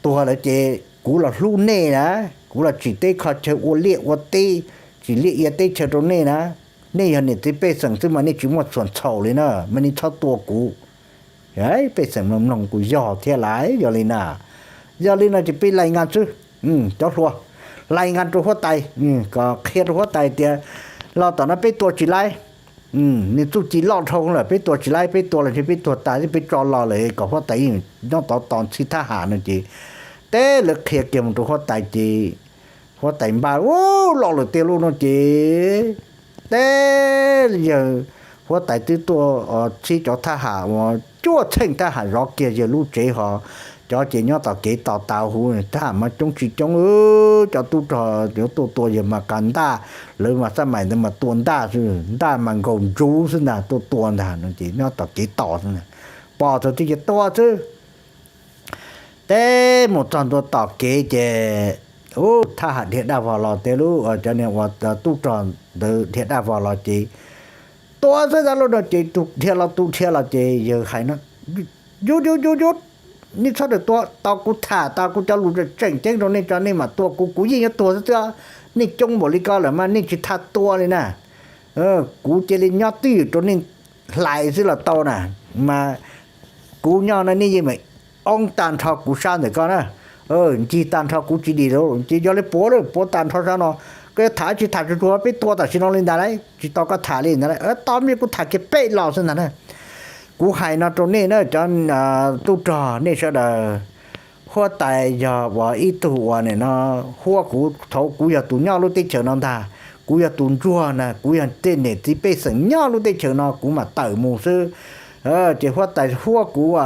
tuag lawm ces kuv los hlub nej na, kuv los tsim teb kho chaw ua liaj ua teb, tsim liaj ia teb chaws rau nej na. Nej yog niam txiv pej xeem xwb mas nej tsis muaj txhuam txhaum li na, mas nej txhob tua kuv. Pej xeem mloog mloog kuj yog thiab lais, yog li na, yog li no ces peb lais nkas xwb, cov hluas, lais nkas rau huab tais, kom qhia rau huab tais tias los tom no peb tua tsis laib. Nws txuj ci loj dhau lawm, peb tua tsis laib, peb tua los ntshe peb tuag tas thiab, peb tso los lawm kom huab tais nyob tod tos ntxhib thab ham no ces, teb lawv qhia kiag mus rau huab tais ces huab tais npaj ua loj lawm tiag lauj no ces, teb yawg huab tais twb tuaj ntxhib cov thab ham uas cuaj txheej thab ham zov kiag yawg lub tsev ho, cov ces nyob tom kev tos tas huv, thab ham mas coob tsis coob, cov tub rog yuav tuaj tua yawg mas qas ntaj, lawv mas xab mais ntawd mas tua ntaj xwb, ntaj mas nkaus ntsuv xwb ntag, tuaj tua ntag no ces nyob tom kev tos xwb ntag, pom thaum twg ces tua xwb. Teb mus txog ntua tom kev ces, ub, thab ham dhia daj vog los tiag lauj, cov niag uas tub rog ntawd dhia daj vog los ces tua xwb ntag lauj no ces tus dhia los tus dhia los ces yawg hais no, yus yus yus yus, nej txhob tua, tau kuv tham tas kuv cov lus tseem ceeb rau nej tso nej mam tua kuv, kuv yeej yuav tuag xwb xwb, nej coob npaum li ko lawm mas nej tsis tham tua li na. Kuv cia li nyob twj ywm rau nej hlais xwb los tau na, mas kuv nyob no nej yeej meem oob tag nrho kuv sab ntawm ko na, ncig tag nrho kuv tsis dim lawm ces yog li puav lawm, puav tag nrho sab no, koj yuav tham tsis tham tsuag tsuag peb tua tam sim no li ntag lauj, tsis tau koj tham li ntag lauj, tos me kuv tham kiag peb los xwb ntag na. Kuv hais no rau nej na cov tub rog nej sawv daws, huab tais yog uas ib tug uas nim no huab kuv thaum kuv yog tus nyob lub teb chaws no ntag, kuv yog tus ntsuag na, kuv yog tej niam txiv pej xeem nyob lub teb chaws no kuv mam tawm mus xwb. Ces huab tais huab kuv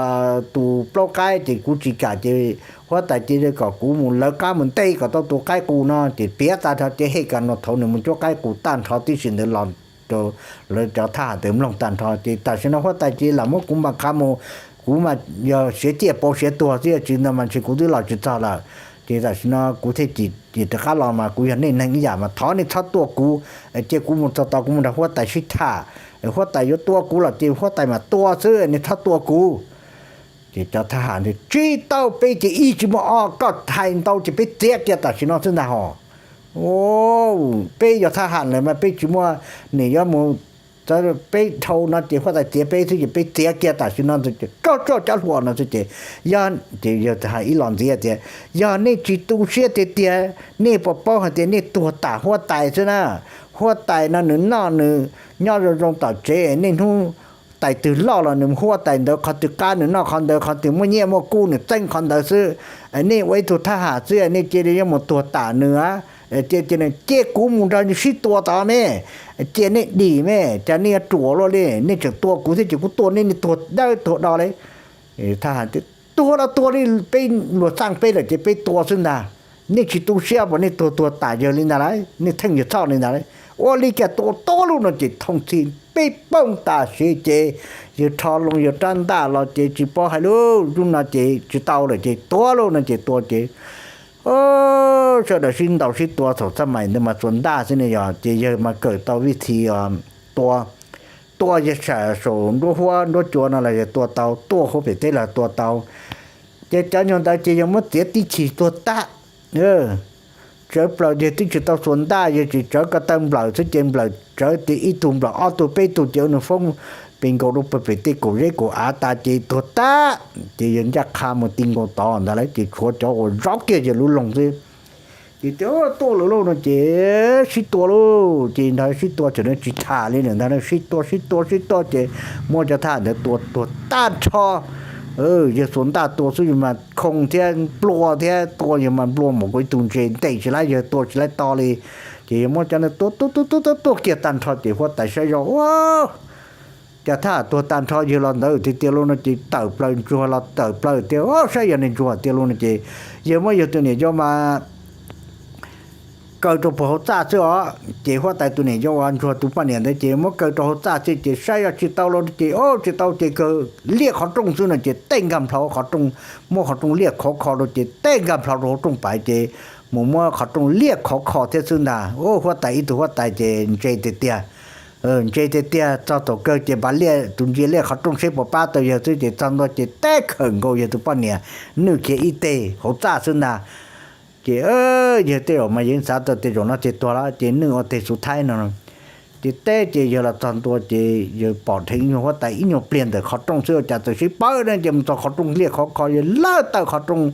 tus plaub qaib ces kuv tsis kam ces huab tais cia li kom kuv mus lawv qab mus ntej kom tau tus qaib qus no ces piav tag nrho ces hem kas no thaum nws mus cuab qaib qus tag nrho tib si ntawd los rau lawv cov thab ham ntawd mloog tag nrho ces tam sim no huab tais cia li lam muab kuv npaj qab mus, kuv mas yog siav ciaj pauv siav tuag xwb, tsis ntawd mas ntshe kuv twb los tsis txog lawm. Ces tam sim no kuv thiaj cim rov qab los mas kuv yog nej neeg ib yam mas thov nej txhob tua kuv, cia kuv mus txog tod kuv mus nrog huab tais sib tham, huab tais yuav tua kuv los ces huab tais mam tua xwb, nej txhob tua kuv. Ces cov thab ham tias tsis tau, peb ces ib tsis muaj ob, koj hais ntau ces peb txiav kiag tam sim no xwb ntag hos. Peb yog thab ham lawm mas peb tsis muaj, nim yuav mus, peb dhau no ces huab tais txiav peb xwb ces peb txiav kiag tam sim no, koj tso cov hluas no xwb ces, yog, ces yawg hais ib los ntxiv tias yog nej tsis tu siab tiag tiag nej puas paub hais tias nej tuag tam huab tais xwb na. Huab tais no nws noj nws nyob zoo zoo tom tsev, nej hnub tais twg loj los nws hu huab tais ntawd qhov twg qab nws noj qhov ntawd, qhov twg muaj nyiaj muaj kub nws txeeb qhov ntawd xwb. Nej ua ib tug thab ham xwb nej cia li yuav mus tuag tam nws, cia cia kuv mus nrog nws sib tua tod me, cia nej dim me, cas nej yuav ruam luaj li, nej tseem tua kuv thiab ces kuv tua nej, nej tuag dawb tuag do li. Thab ham tias tuag los tuag li, peb luag xaj peb lawm ces peb tua xwb ntag. Nej tsis tu siab puas nej tuag tuag tam yawg li ntag lauj, nej theej yawg txhoj li ntag lauj. Ua li cas tua tuag lauj no ces thooj txhij peb poob tam sim ces yawg rho loo yawg rab ntaj los ces tsis paub hais lub lub no ces tsis tau lawm ces tuag lauj no ces tua ces sawv daws sib ntaus sib tua thaum xab mais ntawd mas txuas ntaj xwb ne yog ces yawg mas kawm tau vij thi tua, tua yawg sam saum nruab huab nruab cua no los yawg tua tau, tuaj hauv pem teb los tua tau. Ces cov nyuag ntawd ces yawg muab txiav tib chim tuag tag. Tsawv plaws yawg twb tsis tau txuas ntaj, yawg tsis tsawv ko taw nplawm xwb ces nplawm tsawv tias ib tug nplawm ob tug peb tug ces ua nws foob pes nkaus rau pem tej kaum zeb kaum av tas ces tuag tag. Ces yawg ncaj qha mus ti nkaus tod ntag lauj ces tshuav cov uas zov kiag yawg lub loog xwb. Ces tias tuaj lawm lauj no ces sib tua lauj, ces nrog sib tua tseem tsis tham li lawm ntag, sib tua sib tua sib tua ces muab cov thab ham ntawd tua tuag tag nrho. Yawg xuas ntaj tua xwb yawg mas khoo thiab nplua thiab tua yawg mas nplua npaum nkaus ib tug ntses ntes tsis laib yawg tua tsis laib to li. Ces yawg muab cov ntawd tua tua tua tua tua kiag tag nrho ces huab tais saib zoj ua cas thab ham tuag tag nrho yawg los ntawd tiag tiag lauj no ces tawm plaws ntsuag los tawm plaws tias saib yog niag ntsuag tiag lauj no ces yawg muab yawg tus niam yau mas kaw rau puag hauv txaj xwb os. Ces huab tais tus niam yau uas Ntsuag tus poj niam ntawd ces muab kaw rau hauv txaj xwb ces saib yog tsis tau los ces, o, tsis tau ces kawg liaj qhov rooj xwb no ces tej nkag nplho qhov rooj, muab qhov rooj liaj khov kho rau ces tej nkag nplho rau hauv rooj paiv ces mus muab qhov rooj liaj khov kho thiab xwb ntag. Huab tais ib tug huab tais ces ntse tiag tiag, ntse tiag tiag, txog thaum kawg ces npav liaj tus ntsia liaj qhov rooj seb puas pab tau yawg xwb ces txog ntua ces teb khawm nkaus yawg tus poj niam nwj kiag ib teg hauv txaj xwb ntag. Ces yawg tej zaum mas yawg xav tau tias zaum no ces tuag lawm ces nwj ua teg xuv thaib no. Ces teb ces yawg los txog ntua ces yawg pom dheev nyuag huab tais ib nyuag pliag ntawm qhov rooj xwb ua cas txawm sib pawg na ces mus txog qhov rooj liaj khov kho, yawg lawj tawm qhov rooj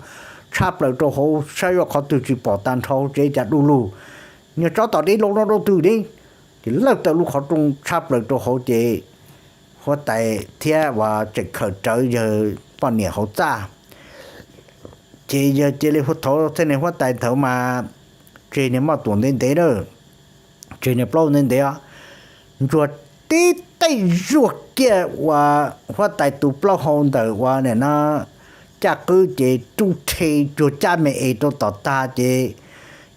tshab plaws rau hauv saib yog qhov twg tsis pom tag nrho hauv tsev cas du lug, nyuag tsov tom deb loo no rau twg ne. Ces lawj tawm lub qhov rooj tshab plaws rau hauv ces huab tais thiab uas tseem khawm rawv yawg poj niam hauv txaj. Ces yawg cia li hu thov txhij niag huab tais ntawd mas tseg niag moj tuam ntev ntev na, tseg niag plaub ntev ntev os. Ntsuag tib teg zuaj kiag uas huab tais tus plaub hau ntawm uas nim no caj qwb ces rub rhe cuag caj me es rau tom tag ces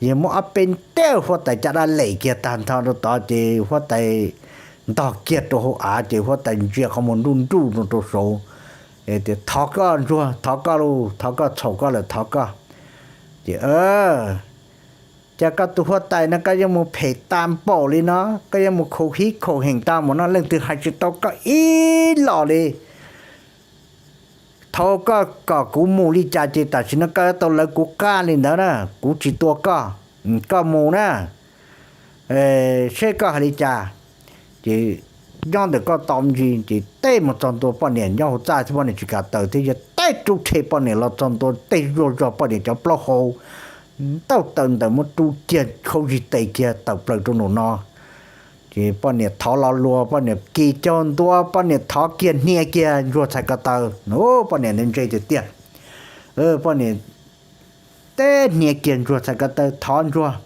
yawg muab ob peb ntiab huab tais caj dab lem kiag tag nrho rau tod ces huab tais ntog kiag rau hauv av ces huab tais ntsia qhov muag nruj nruj rau saud. Tias thov koj Ntsuag, thov koj lauj, thov koj, txhaum koj lawm, thov koj. Ces cas koj tus huab tais no koj yuav mus phem tag npaum li no, koj yuav mus khaus hib khaus heem tag npaum no, leej twg hais tsis tau koj ib los li. Thaum koj kom kuv mus li cas ces tam sim no koj yuav tau lawv kuv qab li ntawd na, kuv tsis tua koj, koj mus na, seb koj hais li cas. Ces nyob ntawm koj tau ntsis ces teb mus txog ntua poj niam nyob hauv txaj xwb, poj niam tsis kam tawm thiab, yawg teb rub rhe poj niam los txog ntua teg zuaj zog poj niam cov plaub hau, ntaub taw ntawm muab rub kiag khaub zig tes kiag tawm plaws rau nraum no. Ces poj niam thov lo lus, poj niam kis caug ntua, poj niam thov kiag hnia kiag Ntsuag txhais ko taw, poj niam ntse tiag tiag. Poj niam teb hnia kiag Ntsuag txhais ko taw, thov Ntsuag,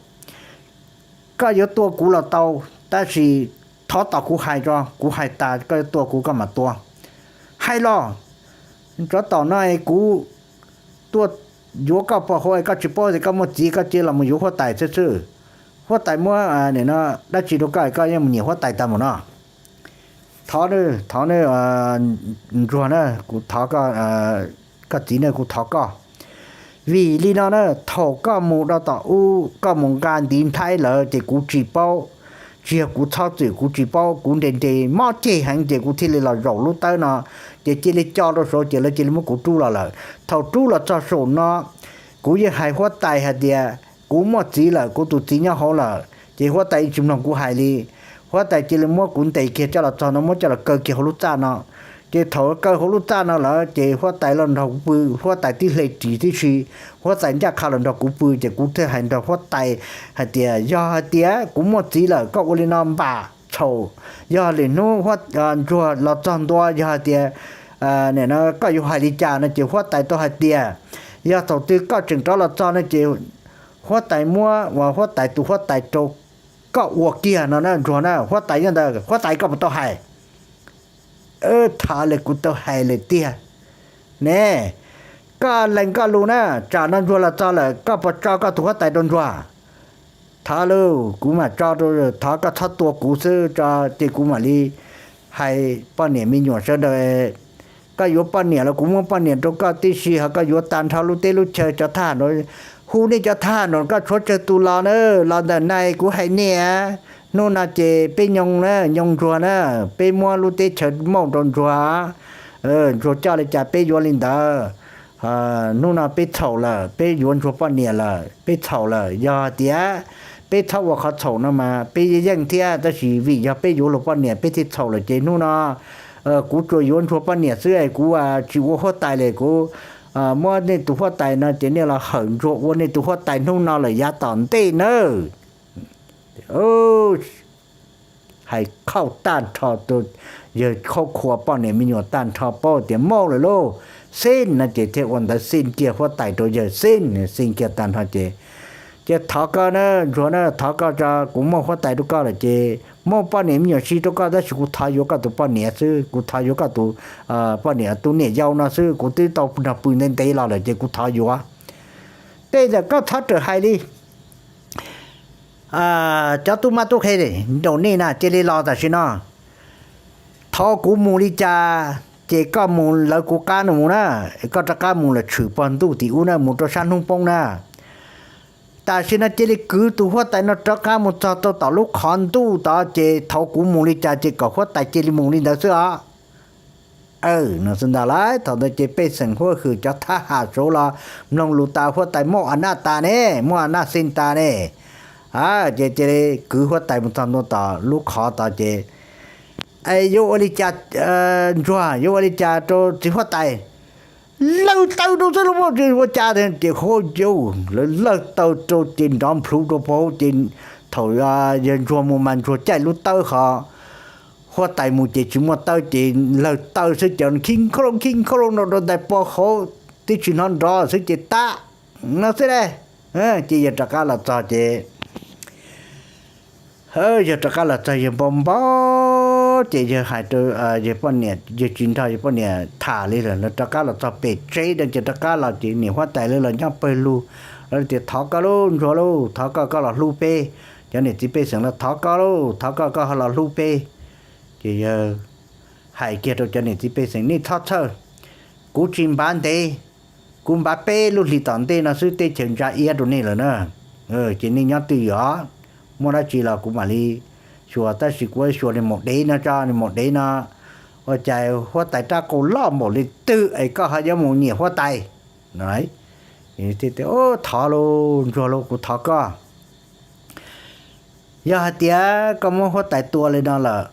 koj yuav tua kuv los tau, tab sis thov tos kuv hais tso, kuv hais tas koj yuav tua kuv koj mam tua. Hais los, tsov tom no es kuv tuaj yuav koj puas hauv es koj tsis paub tias koj muaj txiv, koj cia li los mus yuav huab tais xwb xwb. Huab tais muab nim no dab tsi rau koj es koj yeej mus nyiam huab tais tag mus no. Thov, thov Ntsuag na, kuv thov, koj txiv na, kuv thov koj. Vim li no na, thaum koj mus rau tom ub, koj mus nqa ntiv nplhaib lawm ces kuv tsis paub, tsis yog kuv txhob txwm, kuv tsis paub, kuv nres nres mob ceg heev ces kuv thiaj li los zaum lub tawb no, ces cia li co rau saud ces lawv cia li muab kuv rub los lawm. Thaum rub los txog saum no, kuv yeej hais huab tais hais tias kuv muaj txiv lawm, kuv tus txiv nyob hauv lawm, ces huab tais yeej tsis mloog kuv hais li. Huab tais cia li muab kuv ntes kiag coj los txog no, muab coj los kaw kiag hauv lub txaj no. Ces thaum kaw hauv lub txaj no lawm ces huab tais los nrog kuv pw, huab tais tib hle ris tib si, huab tais ncaj qha los nrog kuv pw ces kuv thiaj hais nrog huab tais hais tias yog hais tias kuv muaj txiv lawm koj ua li no npam txhaum, yog lwm hnub Ntsuag los txog ntua yog hais tias nim no koj yuav hais li cas no ces huab tais tau hais tias yog thaum twg koj tseem rov los txog no ces huab tais muab uas huab tais tus huab tais rau koj ua kiag no na Ntsuag na, huab tais nyob ntawd, huab tais koj puas tau hais? Thav lawm, kuv tau hais lawm tiag ne. Koj lees koj lus na, tsam no Ntsuag los txog lawm koj puas tso koj tus huab tais rau Ntsuag? Thov lauj, kuv mam tso rau, thov koj txhob tua kuv xwb tso ces kuv mam li hais poj niam me nyuam sawv daws. Koj yuav poj niam los kuv muab poj niam rau koj tib si, ho koj yuav tag nrho lub teb lub chaw, cov thab ham nraud, hu nej cov thab ham nraud koj tshuav tsawg tus los na, los ntawm no kuv hais nej, hnub no ces peb nyoo na, nyoo Ntsuag na, peb muab lub teb chaws mauj rau Ntsuag, Ntsuag coj li cas peb yuav li ntawd. Hnub no peb txhaum lawm, peb yuav Ntsuag poj niam lawm, peb txhaum lawm. Yog hais tias peb txhob ua qhov txhaum no mas peb yeej yeej thiab, tab sis vim yog peb yuav luag poj niam peb thiaj txhaum lawm ces hnub no kuv tsuas yuav Ntsuag poj niam xwb es kuv tsis ua huab tais li. Kuv muab nej tus huab tais no ces nej los hawm Ntsuag ua nej tus huab tais hnub no lawm yav tom ntej nawb. Hais khauj tag nrho, yawg khaub khua poj niam me nyuam tag nrho paub tias mauj lawm lauj, xij no ces thiaj ua ntawd xij kiag huab tais rau yawg, xij xij kiag tag nrho ces, ces thov koj na Ntsuag na, thov koj tso, kuv muaj huab tais rau koj lawm ces muaj poj niam me nyuam si rau koj tab sis kuv thov yuav koj tus poj niam xwb, kuv thov yuav koj tus poj niam tus niam yau no xwb, kuv twb tau nrog pw ntev ntev los lawm ces kuv thov yuav. Tej ntawd koj txhob rawm hais li. Cov tub mab tub qhe nraum nej na, cia li los tam sim no. Thov kuv mus li cas ces koj mus lawv kuv qab no mus na, koj rov qab mus lawm tshwm pog ntuj tim ub na, mus rau sab hnub poob na. Tam sim no cia li kwv tus huab tais no rov qab mus txog rau tom lub qhov ntuj tod, ces thov kuv mus li cas ces kom huab tais cia li mus li ntawd xwb os. No xwb ntag lauj. Thaum ntawd ces pej xeem huab hwm cov thab ham saud los mloog lus tas, huab tais muaj a naj tas ne, muaj a naj xeej tas ne. Ces cia li kwv huab tais mus txog ntua tom lub qhov tod ces, Es yuav ua li cas, Ntsuag, yuav ua li cas rau txiv huab tais? Lawg taw rau xwb los ua cas? Ces hov, lawv lawg taw rau ces nrov nplhuv rau pem ces thaum yawg Ntsuag mus mas Ntsuag caij lub tawb ho, huab tais mus ces tsis muaj tawb ces lawg taw xwb ces khi nkauj loo khi nkauj loo no rau ntais pov hauv, twb tsis hnov nrov xwb ces tas no xwb ne. Ces yawg rov qab los txog ces yawg rov qab los txog yawg npau npau ces yawg hais rau yawg poj niam, yawg tsis nrog yawg poj niam tham li lawm, lawv rov qab los txog pem tsev no ces rov qab los ces niam huab tais lawv los nyob pawg lug, lawv tias, Thov koj lauj Ntsuag lauj, thov koj koj los hlub peb. Cov niam txiv pej xeem los, Thov koj lauj, thov koj koj ho los hlub peb. Ces yawg hais kiag rau cov niam txiv pej xeem, Nej txhob txhawj, kuv tsis npav ntev, kuv npav peb lub hlis tom ntej no xwb teb chaws ntsa iab rau nej lawm na. Ces nej nyob twj ywm, muaj dab tsi los kuv mam li xyuas, tab sis kuv xyuas nws maum dev no tso, nws maum dev no ua cas huab tais rab qau loj npaum li twg es koj ho yuav mus nyiam huab tais no. Thov lauj Ntsuag lauj, kuv thov koj, yog hais tias koj muab huab tais tua li no lawm,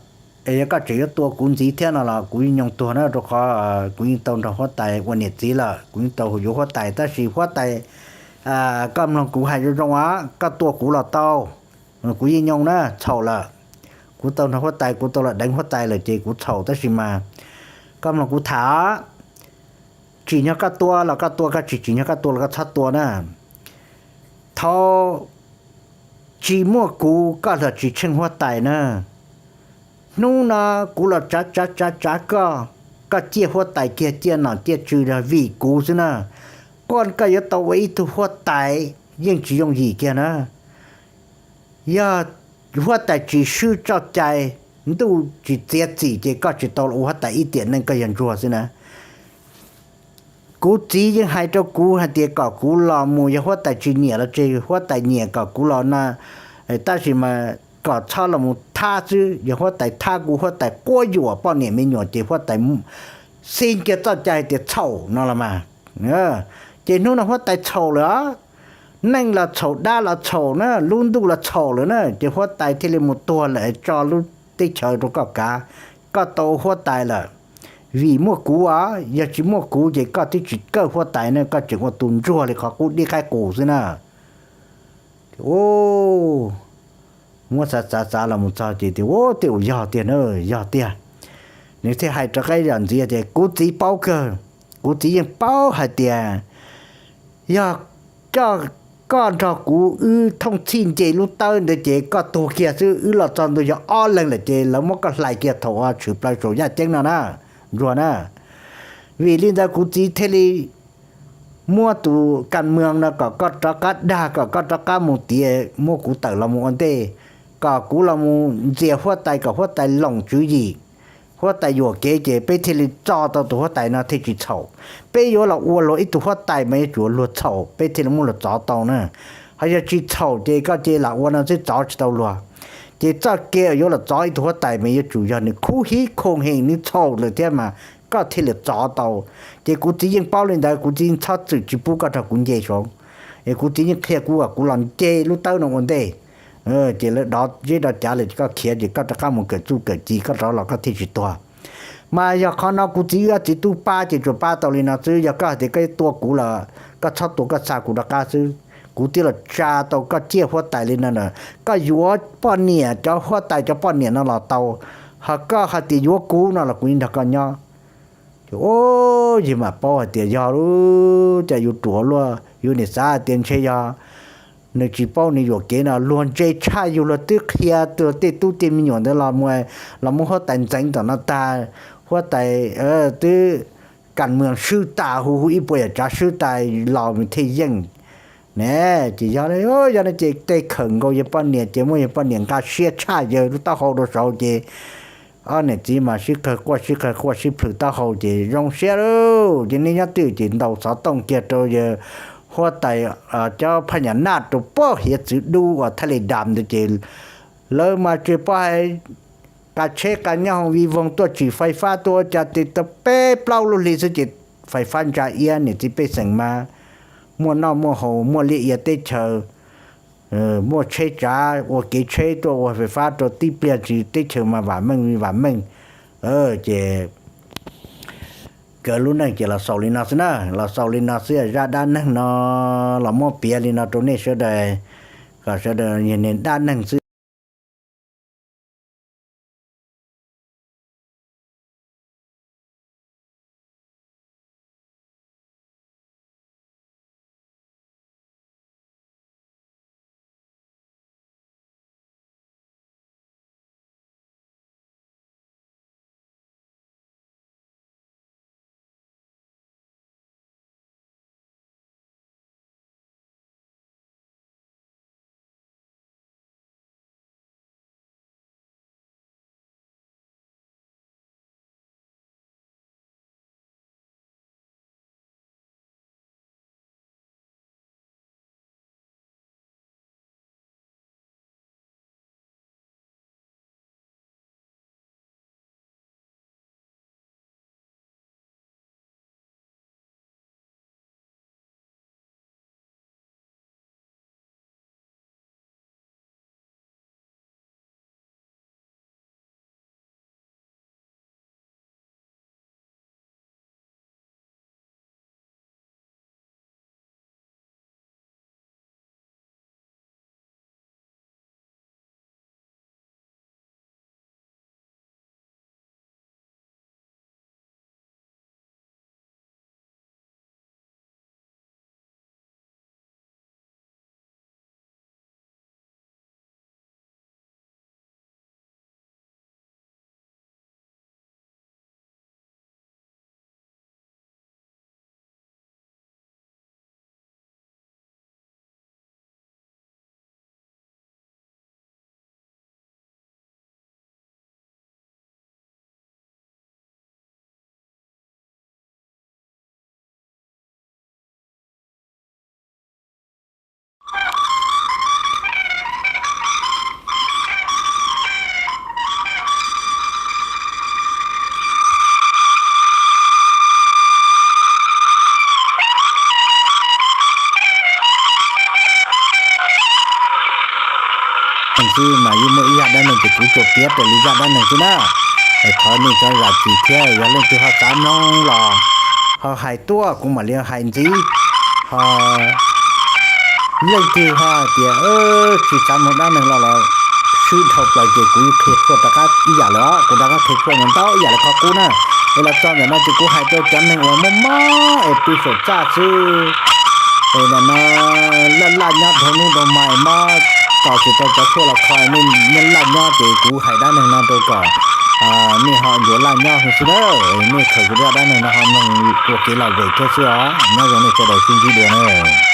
es yog koj tseem yuav tua kuv ntxiv thiab no los kuv yeej nyoo tuag na, rau qhov kuv yeej tau nrog huab tais ua niam txiv lawm, kuv yeej tau yuav huab tais, tab sis huab tais, koj mloog kuv hais zoo zoo os, koj tua kuv los tau, kuv yeej nyoo na, txhaum lawm. Kuv tau nrog huab tais, kuv tau los deev huab tais lawm ces kuv txhaum, tab sis mas koj mloog kuv tham, tsim nyog koj tua los koj tua, koj tsis tsim nyog koj tua los koj txhob tua na. Thaum tsis muaj kuv koj los tsis tsheej huab tais na. Hnub no kuv los tsav tsav tsav tsav koj, koj ciaj huab tais kiag, ciaj nom ciaj tswv los vim kuv xwb na. Quaj koj yuav tau ua ib tug huab tais yeej tsis yooj yim kiag na. Yog huab tais tsis swb txoj cai, ntuj tsis txiav txim ces koj tsis tau los ua huab tais ib tiam neej, koj yog ntsuag xwb na. Kuv txiv yeej hais rau kuv hais tias kom kuv los mus, yog huab tais tsis nyiam los tseg, huab tais nyiam kom kuv los na, tab sis mas kom txhob los mus thab xwb, yog huab tais thab kuv huab tais quab yuam poj niam me nyuam ces huab tais xij kiag txoj cai tias txhaum no los mas. Ces hnub no huab tais txhaum lawm, neej los txhaum, dab los txhaum na, lub ntuj los txhaum lawm na, ces huab tais thiaj li mus tuag lawm, tso lub teb chaws rau koj kav, koj tau huab tais lawm. Vim muaj kuv os, yog tsis muaj kuv ces koj twb tsis kawj huab tais na, koj tseem ua tus ntsuag li qhov qub dib qaib qus xwb na. Muab xav xav xav los mus txog ces tias, Ua, tej zaum yog tiag na, yog tiag. Nws thiaj hais rov qab ib yam ntxiv tias, Kuv txiv paub kawg, kuv txiv yeej paub hais tias yog koj nrog kuv wb thooj txhij nce lub tawb ntawd ces koj tuag kiag xwb, wb los txog ntua yog ob leeg lawm ces lawv muab koj hlais kiag thaum uas tshwm plaws saum yaj ceeb no na, ntsuag na. Vim li ntawd kuv txiv thiaj li muab tus kas mws no kom koj rov qab dag, kom koj rov qab mus tiav, muab kuv tawm los mus ua ntej, kom kuv los mus ntxias huab tais, kom huab tais loos tswv yim, huab tais yuam kev ces peb thiaj li tso tau tus huab tais no thiaj tsis txhaum. Peb yuav los ua luag ib tug huab tais mas yuav tsum ua luag txhaum peb thiaj li muab luag txov tau na. Ho yog tsis txhaum ces koj cia li lam ua no xwb, txov tsis tau luag. Ces txoj kev uas yuav los txov ib tug huab tais mas yuav tsum yog nws khub hiv khoom heem, nws txhaum lawm thiab mas koj thiaj li txov tau. Ces kuv txiv yeej paub li ntawd, kuv txiv yeej txhob txwm tsis pub koj nrog kuv nce saud. Es kuv txiv yeej qhia kuv kom kuv los nce lub tawb no ua ntej. Ces lawv dov zeb dov cav lawm ces koj khiav ces koj rov qab mus kawm txuj kawm ci koj rov los koj thiaj tsis tuag. Mas yog qhov no kuv txiv wb ob txiv tub pab ces tsuas pab tau li no xwb, yog koj hais tias koj yuav tua kuv los koj txhob tua, koj xa kuv rov qab xwb. Kuv thiaj los tsa tau koj ciaj huab tais li no na, koj yuav poj niam, cov huab tais cov poj niam no los tau, ho koj hais tias yuav kuv no los kuv yeej nrog koj nyob. Ces yawg mam paub hais tias yog lub caij yus ruam luaj, yus nim xav hais tias ntshe yog nws tsis paub nws yuam kev no, luag ntse tshaj yus, luag twb qhia luag tej tub tej me nyuam ntawd los mus, los muab huab tais ntxeev tom no tag, huab tais twb kas mws swb tas, hu hu ib puas yam tsav swb tas los nws thiaj yeej. Ne, ces yog, yog no ces tej khawm nkaus yawg poj niam ces muaj yawg poj niam nqa siab tshaj yawg lub taub hau rau saud ces ob niam txiv mas sib qawg quaj sib qawg quaj sib plhws taub hau ces zoo siab lauj. Ces nej nyob twj ywm ces ntaus xov tooj kiag rau yawg huab tais cov phaj nyam naj rau pog hiav txwv dub uas thaij li dam ntawd ces lawv mas tsis pom hais, qa tsheb qa nyob hauv vij voog tuaj tsim fais fab tuaj ua cas tes tau peb plaub lub hli xwb ces fais fab ntsa iab. Niam txiv pej xeem mas muaj noj muaj haus muaj liaj ia teb chaws, muaj tsheb tsav ua kev tsheb tuaj ua fais fab rau tib pliag ntsis teb chaws mas vam meej vam meej. Ces nkawd lub neej ces los xaus li no xwb na, los xaus li no xwb. Zaj dab neeg no los muab piav li no rau nej sawv daws kom sawv daws yog niag dab neeg xwb. Xwb mas yeej muaj ib zaj dab neeg ces kuv tsuas piav raws li zaj dab neeg xwb na. Es thov nej cov zam txim thiab yog leej twg ho xav mloog los ho hais tuaj kuv mam li hais ntxiv. Ho leej twg ho hais tias tsis xav mloog dab neeg los los swb dhau plaws ces kuv qhia tshuaj rov qab ib yam lawm os, kuv rov qab qhia tshuaj ntau ib yam li qhov qub na. Es los txog ntawm no ces kuv hais rau cov neeg uas mob mob es pw saum txaj xwb. Es ntawm no laj laj nyob dhau hnub dhau hmo mob tos tsis tau cov tshuaj los kho, nej laj nyob ces kuv hais dab neeg no rau kom nej ho yuav laj nyob heev xwb na. Nej khaws kuv zaj dab neeg no ho mloog ua kev lom zem thiab xwb os. Nyob zoo nej sawv daws sib ntsib dua na.